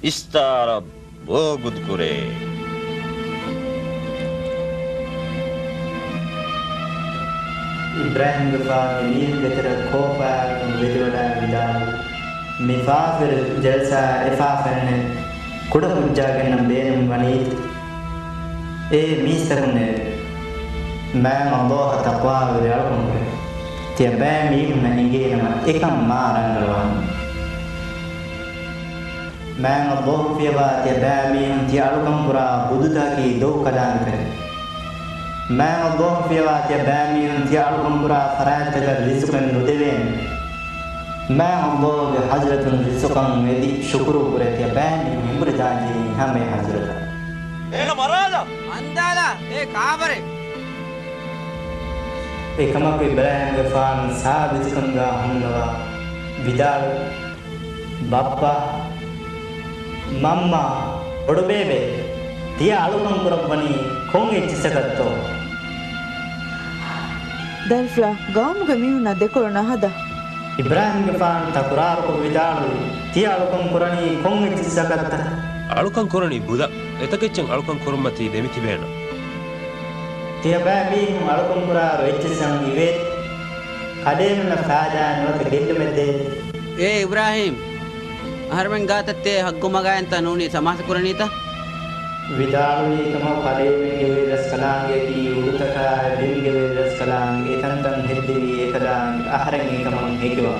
އިސްތާރަށް ބޯގުދުކުރޭ. އިބްރާހީމްގެފާނު މީހުންގެ ތެރެއަށް ކޯފާއެއް ވެދިވަޑައި ވިދާޅުވި، މި ފާފަވެރި ޖަލްސާއަށް އެފާ ފެންނެ ކުޑަކުއްޖާގެންނަށް ބޭނުން ވަނީތަ؟ އޭ މީސްތަކުންނޭވެ! މާތް ﷲ އަށް ތަޤްވާވެރި އަޅުކަން ކުރޭ. ތިޔަބައި މީހުންނަށް އެނގޭނަމަ އެކަން މާ ރަނގަޅުވާނެ. މާތް ﷲ ފިޔަވާ ތިޔަބައި މީހުން ތިޔަ އަޅުކަން ކުރާ ބުދުތަކަކީ ދޮގު ކަލާނގެ ތެރެ. މާތް ﷲ ފިޔަވާ ތިޔަބައިމީހުން ތިޔަ އަޅުކަން ކުރާ ފަރާތްތަކަށް ރިޒުޤެއް ނުދެވޭނެ. މާތް ﷲ ގެ ޙަޟްރަތުން ރިޒުޤަށް އެދި ޝުކުރު ކުރޭ ތިޔަބައިމީހުން އެނބުރި ދާންޖެހޭ ހަމަ އެ ޙަޟްރަތަށް. އޭނަ މަރާލާ! އަންދާލާ! އޭ ކާފަރެއް! އެކަމަކު އިބްރާހީމްގެފާނު ސާބިތުކަމުގާ ހުންނަވާ ވިދާޅުވި، ބައްޕަ، މަންމާ، ބޮޑުބޭބެ، ތިޔަ އަޅުކަން ކުރައްވަނީ ކޮން އެއްޗިއްސަކަށްތޯ؟ ދަރިފުޅާ، ގައުމުގެ މީހުންނާ ދެކޮޅު ނަހަދާ. އިބްރާހީމްގެފާނު ތަކުރާރުކޮށް ވިދާޅުވި، ތިޔަ އަޅުކަން ކުރަނީ ކޮން އެއްޗިއްސަކަށްތަ؟ އަޅުކަން ކުރަނީ ބުދަށް. އެތަކެއްޗެއް އަޅުކަން ކުރުމަށް ތީ ދެމިތިބޭނަން. ތިޔަބައިމީހުން އަޅުކަން ކުރާއިރު އެއްޗިއްސަށް އިވޭ. ކަލޭމެންނަށް ފާއިދާއެއް ނުވަތަ ގެއްލުމެއް ދޭ. އޭ އިބްރާހީމް! އަހަރެމެން ގާތަށް ތޭ ހައްގު މަގާއެންތަ ނޫނީ ސަމާސް ކުރަނީތަ؟ ވިދާޅުވީ ކަމަށް ކަލޭމެންގެ ވެރި ރަސްކަލާނގެއަކީ އުޑުތަކާއި ބިމްގެ ވެރި ރަސްކަލާނގެ އެތަންތަން ހެއްދެވީ އެކަލާނގެ އަހަރެން އެކަމަށް ހެކިވާ.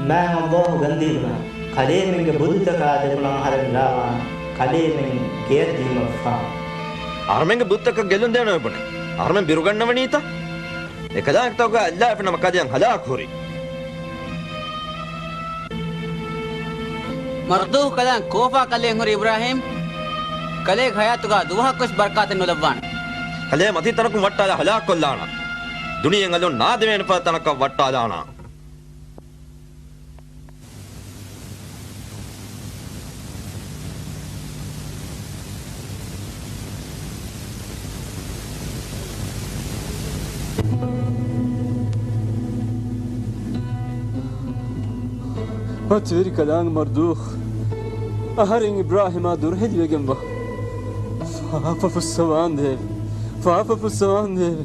މާތް ﷲ ގަންދީބުނާ، ކަލޭމެންގެ ބުދުތަކާ ދެކޮޅަށް އަހަރެން ރާވާން، ކަލޭމެން ގެޔަށް ދިޔުމަށްފަހު. އަހަރެމެންގެ ބުދުތަކަށް ގެއްލުން ދޭނަމޭ ބުނެ. އަހަރެމެން ބިރުގަންނަވަނީތަ؟ އެކަލާނގެ ތަކުގަ އައްލާފިނަމަ ކަލެއަށް ހަލާކު ހުރި. މަރުދޫ ކަލާނގެ ކޯފާ ކަލެއަށް ހުރި އިބްރާހީމް. ކަލޭގެ ހަޔާތުގަ ދުވަހަކުވެސް ބަރަކާތެއް ނުލައްވާނެ. ކަލޭ މަތީ ތަނަކުން ވައްޓާލާ ހަލާކުކޮށްލާނަން. ދުނިޔެއިން އަލުން ނާދެވޭނެފަދަ ތަނަކަށް ވައްޓާލާނަން. މަތިވެރި ކަލާނގެ މަރުދޫ، އަހަރެން އިބްރާހީމާ ދުރުހެލިވެގެންވާ. ފާފަ ފުއްސަވާނދޭވެ! ފާފަ ފުއްސަވާނދޭވެ!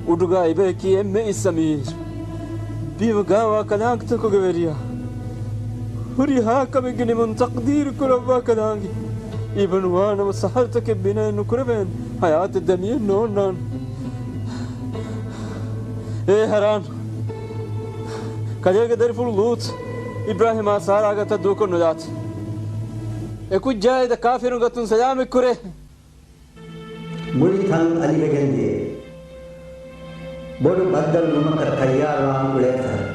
އުޑުގާ އިބަޔަކީ އެންމެ އިސް އަމީރު. ބިމުގާވާ ކަލާނގެތަކުގެ ވެރިޔާ. ހުރިހާ ކަމެއްގެ ނިމުން ތަޤްދީރު ކުރައްވާ ކަލާނގެ. އިބަ ނުވާނަމަ ސަހަރުތަކެއް ބިނާއެއް ނުކުރެވޭނެ. ހަޔާތެއް ދަނީއެއް ނޯންނާނެ. އޭ ހަރާން! ކަލޭގެ ދަރިފުޅު ލޫޠު އިބްރާހީމާ ސާރާ ގަތަށް ދޫކޮށް ނުލާތި. އެ ކުއްޖާ އެދަ ކާފިރުން ގަތުން ސަލާމަތް ކުރޭ. މުޅި ތަން އަލިވެގެން ދިޔައީ. ބޮޑު ބައްދަލުވުމަކަށް ތައްޔާރުވާން އުޅޭ ފަހަރު.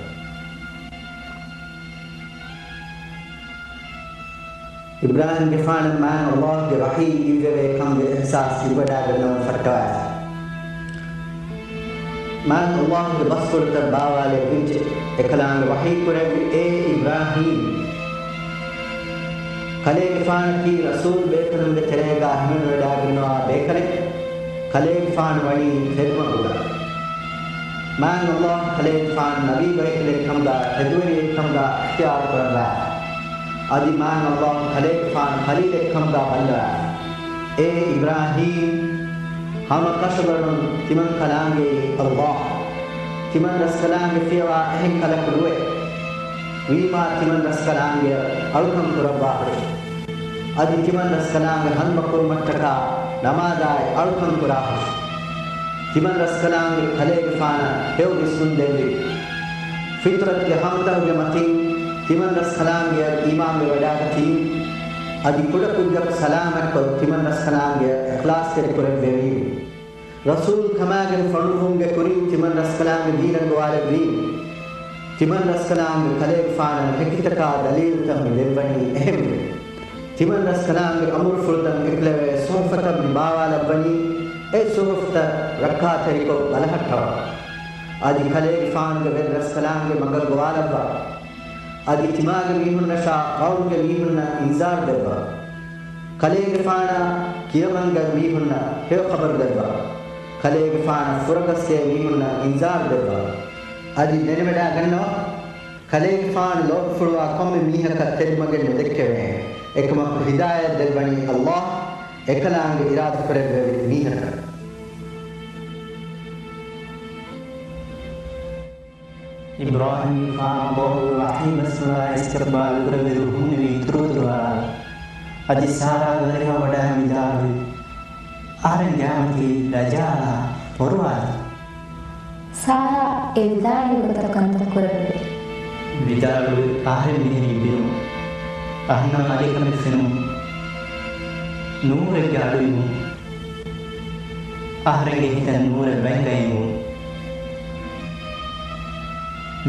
އިބްރާހީމްގެފާނަށް މާތް ﷲ ގެ ވަޙީ އިއްވެވޭ ކަމުގެ އިޙްސާސް ހިތްވަޑާގަންނަވަން ފައްޓަވާފަ. މާތް ﷲ ގެ ބަސްފުޅުތައް ބާވާލެއްވިއްޖެ، އެކަލާނގެ ވަޙީ ކުރެއްވި، އޭ އިބްރާހީމް! ކަލޭގެފާނަކީ ރަސޫލު ބޭކަލުންގެ ތެރޭގާ ހިމެނިވަޑާގަންނަވާ ބޭކަލެއް. ކަލޭގެފާނު ވަނީ ފެރުމަގުގަ. މާތް ﷲ ކަލޭގެފާނު ނަބީ ބައިކަލެއްކަމުގާ ތެދުވެރިއެއްކަމުގާ އިޚްތިޔާރު ކުރައްވާފަ. އަދި މާތް ﷲ ކަލޭގެފާނު ޚަލީލެއްކަމުގާ ބައްލަވާފަ. އޭ އިބްރާހީމް! ހަމަ ކަށަވަރުން ތިމަން ކަލާނގެއީ ﷲ. ތިމަން ރަސްކަލާނގެ ފިޔަވާ އެހެން ކަލަކު ނުވޭ. ވީމާ ތިމަން ރަސްކަލާނގެއަށް އަޅުކަން ކުރައްވާހުރި. އަދި ތިމަން ރަސްކަލާނގެ ހަނދުމަ ކުރުމަށްޓަކާ ނަމާދާއި އަޅުކަން ކުރާހުރި. ތިމަން ރަސްކަލާނގެ ކަލޭގެފާނަށް ހެޔޮ ވިސްނުން ދެއްވި. ފިޠުރަތުގެ ހަމަތަހުގެ މަތީން ތިމަންރަސްކަލާނގެއަށް އީމާންވެވަޑާގަތީ، އަދި ކުޑަކުއްޖަކު ސަލާމަތްކޮށް، ތިމަންރަސްކަލާނގެއަށް އިޚްލާޞްތެރިކުރެއްވެވީ. ރަސޫލުކަމާގެން ފޮނުއްވުމުގެ ކުރިން ތިމަންރަސްކަލާނގެ ދީނަށް ގޮވާލެއްވީ. ތިމަންރަސްކަލާނގެ ކަލޭގެފާނަށް ހެކިތަކާ ދަލީލުތައް މި ދެއްވަނީ އެހެންވެ. ތިމަންރަސްކަލާނގެ އަމުރުފުޅުތައް އެކުލެވޭ ޞުޙުފުތައް މި ބާވާލައްވަނީ، އެ ޞުޙުފުތައް ރައްކާތެރިކޮށް ބަލަހައްޓަވާ. އަދި ކަލޭގެފާނުގެ ވެރިރަސްކަލާނގެ މަގަށް ގޮވާލައްވާ. އަދި ތިމާގެ މީހުންނަށާ ޤައުމުގެ މީހުންނަށް އިންޒާރު ދެއްވާ. ކަލޭގެފާނާ ކިޔަމަންގައި މީހުންނަށް ހެޔޮ ޚަބަރު ދެއްވާ. ކަލޭގެފާނަށް ފުރަގަސްގައި މީހުންނަށް އިންޒާރު ދެއްވާ. އަދި ދެނެވަޑައިގަންނަވާ، ކަލޭގެފާނު ލޯބިފުޅުވާ ކޮންމެ މީހަކަށް ތެރިމަގެއް ނުދެއްކެވޭ. އެކަމަކު ހިދާޔަތް ދެއްވަނީ ﷲ، އެކަލާނގެ އިރާދަކުރެއްވެވި މީހަކަށް. އިބްރާހީމްގެފާނު ﷲގެ ވަޙީ ބަސްފުޅާ އިސްތިޤްބާލު ކުރެއްވި ރުހުންނެވި އިތުރުއިތުރު އަރާ، އަދި ސާރާގެ ދަރިހަށް ވަޑައި ވިދާޅުވި، އަހަރެން ގާމަތީ ރަޖާއާ ފޮރުވާލާ. ސާރާ އެ ވިދާޅުވި ގޮތަށް ކަންތައް ކުރެއްވި. ވިދާޅުވި އަހަރެން މިހެނީ ބިރުން. އަހަންނަށް އަލިކަމެއް ފެނުން. ނޫރެއްގެ އަޑު އިވުން. އަހަރެންގެ ހިތަށް ނޫރެއް ވައިގައި އިވުން.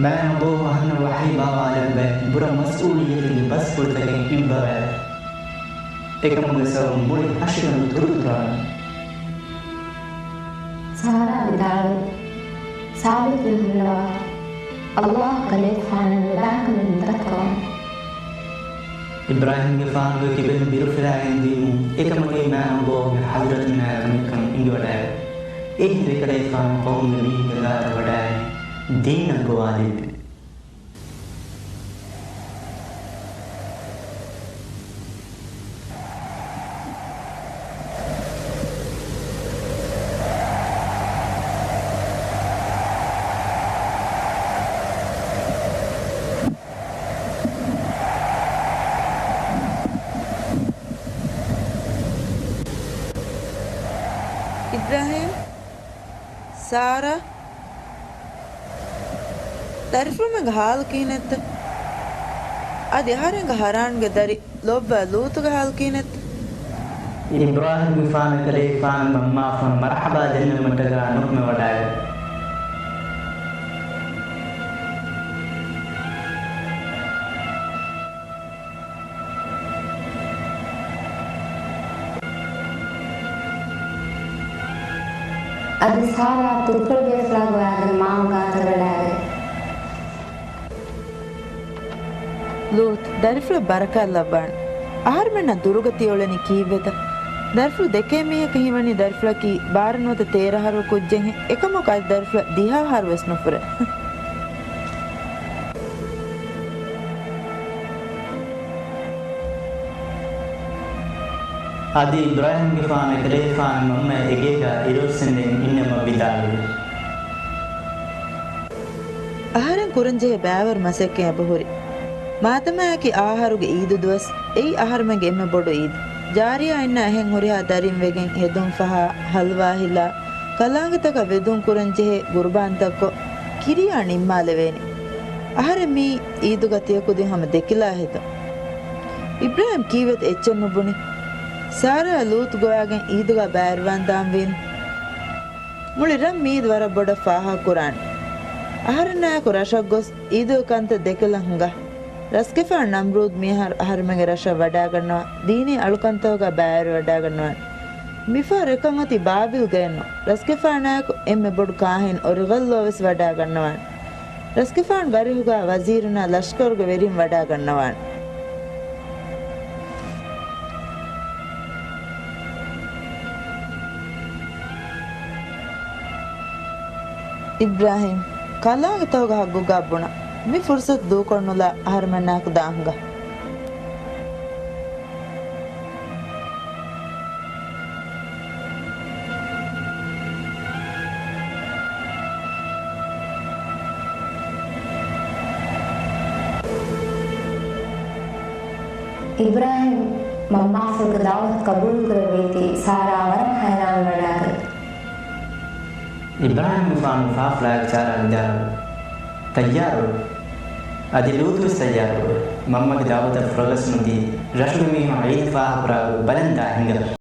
މާތް ﷲ އަހަންނަށް ވަޙީ ބާވާލައްވައި ބުރަ މަސްއޫލިއްޔަތުގެ ބަސްފުޅުތަކެއް އިއްވަވައި، އެކަމުގެ ސަބަބުން މުޅި ހަށިގަނޑު ތުރުތުރާން. ސާރާ ވިދާޅުވި، ސާބިތުވެ ހުންނަވާ، ﷲ ކަލޭގެފާނަށް ނުބައިކަމެއް ނުދައްކަވަމު. އިބްރާހީމްގެފާނުގެ ކިބައިން ބިރު ފިލާގެން ދިއުމުން އެކަމަކީ މާތް ﷲގެ ޙަޟްރަތުން އައި ކަމެއްކަން އިނގިވަޑައި، އެހިނދު އެކަލޭގެފާނު ޤައުމުގެ މީހުންގެ ގާތަށް ވަޑައި ދީނަށް ގޮވާލެއްވި. އިބްރާހީމް، ސާރާ، ދަރިފުޅުމެންގެ ޙާލު ކިހިނެއްތަ؟ އަދި އަހަރެންގެ ހަރާންގެ ދަރި ލޯބިވާ ލޫޠުގެ ޙާލު ކިހިނެއްތަ؟ އިބްރާހީމްގެފާނު ކަލޭގެފާނު މަންމާފަން މަރްޙަބާ ދެންނެވުމަށްޓަކާ ނުކުމެވަޑައި. އަދި ސާރާ ތުރުފުޅު ބޭފުޅާ ގޮވާގެން މާމަ ގާތަށް ވަޑައިގަތް. ލޫޠު، ދަރިފުޅަށް ބަރަކާތް ލައްވާނެ. އަހަރުމެންނަށް ދުރުގަ ތިއުޅެނީ ކީއްވެތަ؟ ދަރިފުޅު ދެކޭ މީހަކަށް ހީވަނީ ދަރިފުޅަކީ ބާރަ ނުވަތަ ތޭރަ އަހަރު ކުއްޖެއްހެން. އެކަމަކު އަދި ދަރިފުޅަށް ދިހަ އަހަރު ވެސް ނުފުރޭ. އަދި އިބްރާހީމްގެފާނު އެކަލޭގެފާނު މަންމަ އެގޭގަ އިރުއޮއްސެންދެން އިންނަމަ ވިދާޅުވި. އަހަރެން ކުރަންޖެހޭ ބައިވަރު މަސައްކަތް އެބަހުރި. މާތަމާއަކީ އާ އަހަރުގެ އީދު ދުވަސް. އެއީ އަހަރުމެންގެ އެންމެ ބޮޑު އީދު. ޖާރިޔާ އިންނަ އެހެން ހުރިހާ ދަރިން ވެގެން ހެދުން ފަހާ، ހަލްވާ ހިލާ، ކަލާނގެތަކަށް ވެދުން ކުރަންޖެހޭ ގުރުބާންތައްކޮށް، ކިރިޔާ ނިންމާލެވޭނެ. އަހަރެން މީ އީދުގަ ތިޔަ ކުދިން ހަމަ ދެކިލާ ހެދުން. އިބްރާހީމް ކީއްވެތަ އެއްޗެއް ނުބުނީ؟ ސާރާ ލޫޠު ގޮވާގެން އީދުގަ ބައިވެރިވާންދާން ވީނު. މުޅި ރަށް މިއީދު ވަރަށް ބޮޑަށް ފާހަގަކުރާނެ. އަހަރެންނާއެކު ރަށަށް ގޮސް އީދުގެ ކަންތައް ދެކިލަން ހިނގާ. ރަސްގެފާނު ނަމްރޫދު މިއަހަރު އަހަރުމެންގެ ރަށަށް ވަޑާގަންނަވާ، ދީނީ އަޅުކަންތަކުގަ ބައިވެރިވަޑާގަންނަވާނެ. މިފަހަރު އެކަން އޮތީ ބާބިލްގައެއްނު، ރަސްގެފާނާއެކު އެންމެ ބޮޑު ކާހިން އޮރިވަލްލޯ ވެސް ވަޑާގަންނަވާނެ. ރަސްގެފާނު ގަރިހުގަ ވަޒީރުންނާ ލަޝްކަރުގެ ވެރިން ވަޑާގަންނަވާނެ. އިބްރާހީމް، ކަލާނގެތަކުގެ ހައްގުގަ ބުނަ، މި ފުރުސަތު ދޫކޮށްނުލާ އަހަރުމެންނާއެކު ދާން ހިނގާ. އިބްރާހީމް މަންމާފުޅުގެ ދަޢުވަތު ޤަބޫލުކުރެއްވީތީ ސާރާ ވަރަށް ހައިރާންވެވަޑާގަތް. އިބްރާހީމްގެފާނު ފާފުޅާގެ ސާރާ ވިދާޅުވި، ތައްޔާރުވެ. އަދި ލޫޠުވެސް ތައްޔާރުވެ، މަންމަގެ ދަޢުވަތަށް ފުރަގަސްނުދީ، ރަށުގެ މީހުން ޢީދު ފާހަގަކުރާ ގޮތް ބަލަން ދާ ހިނގަ.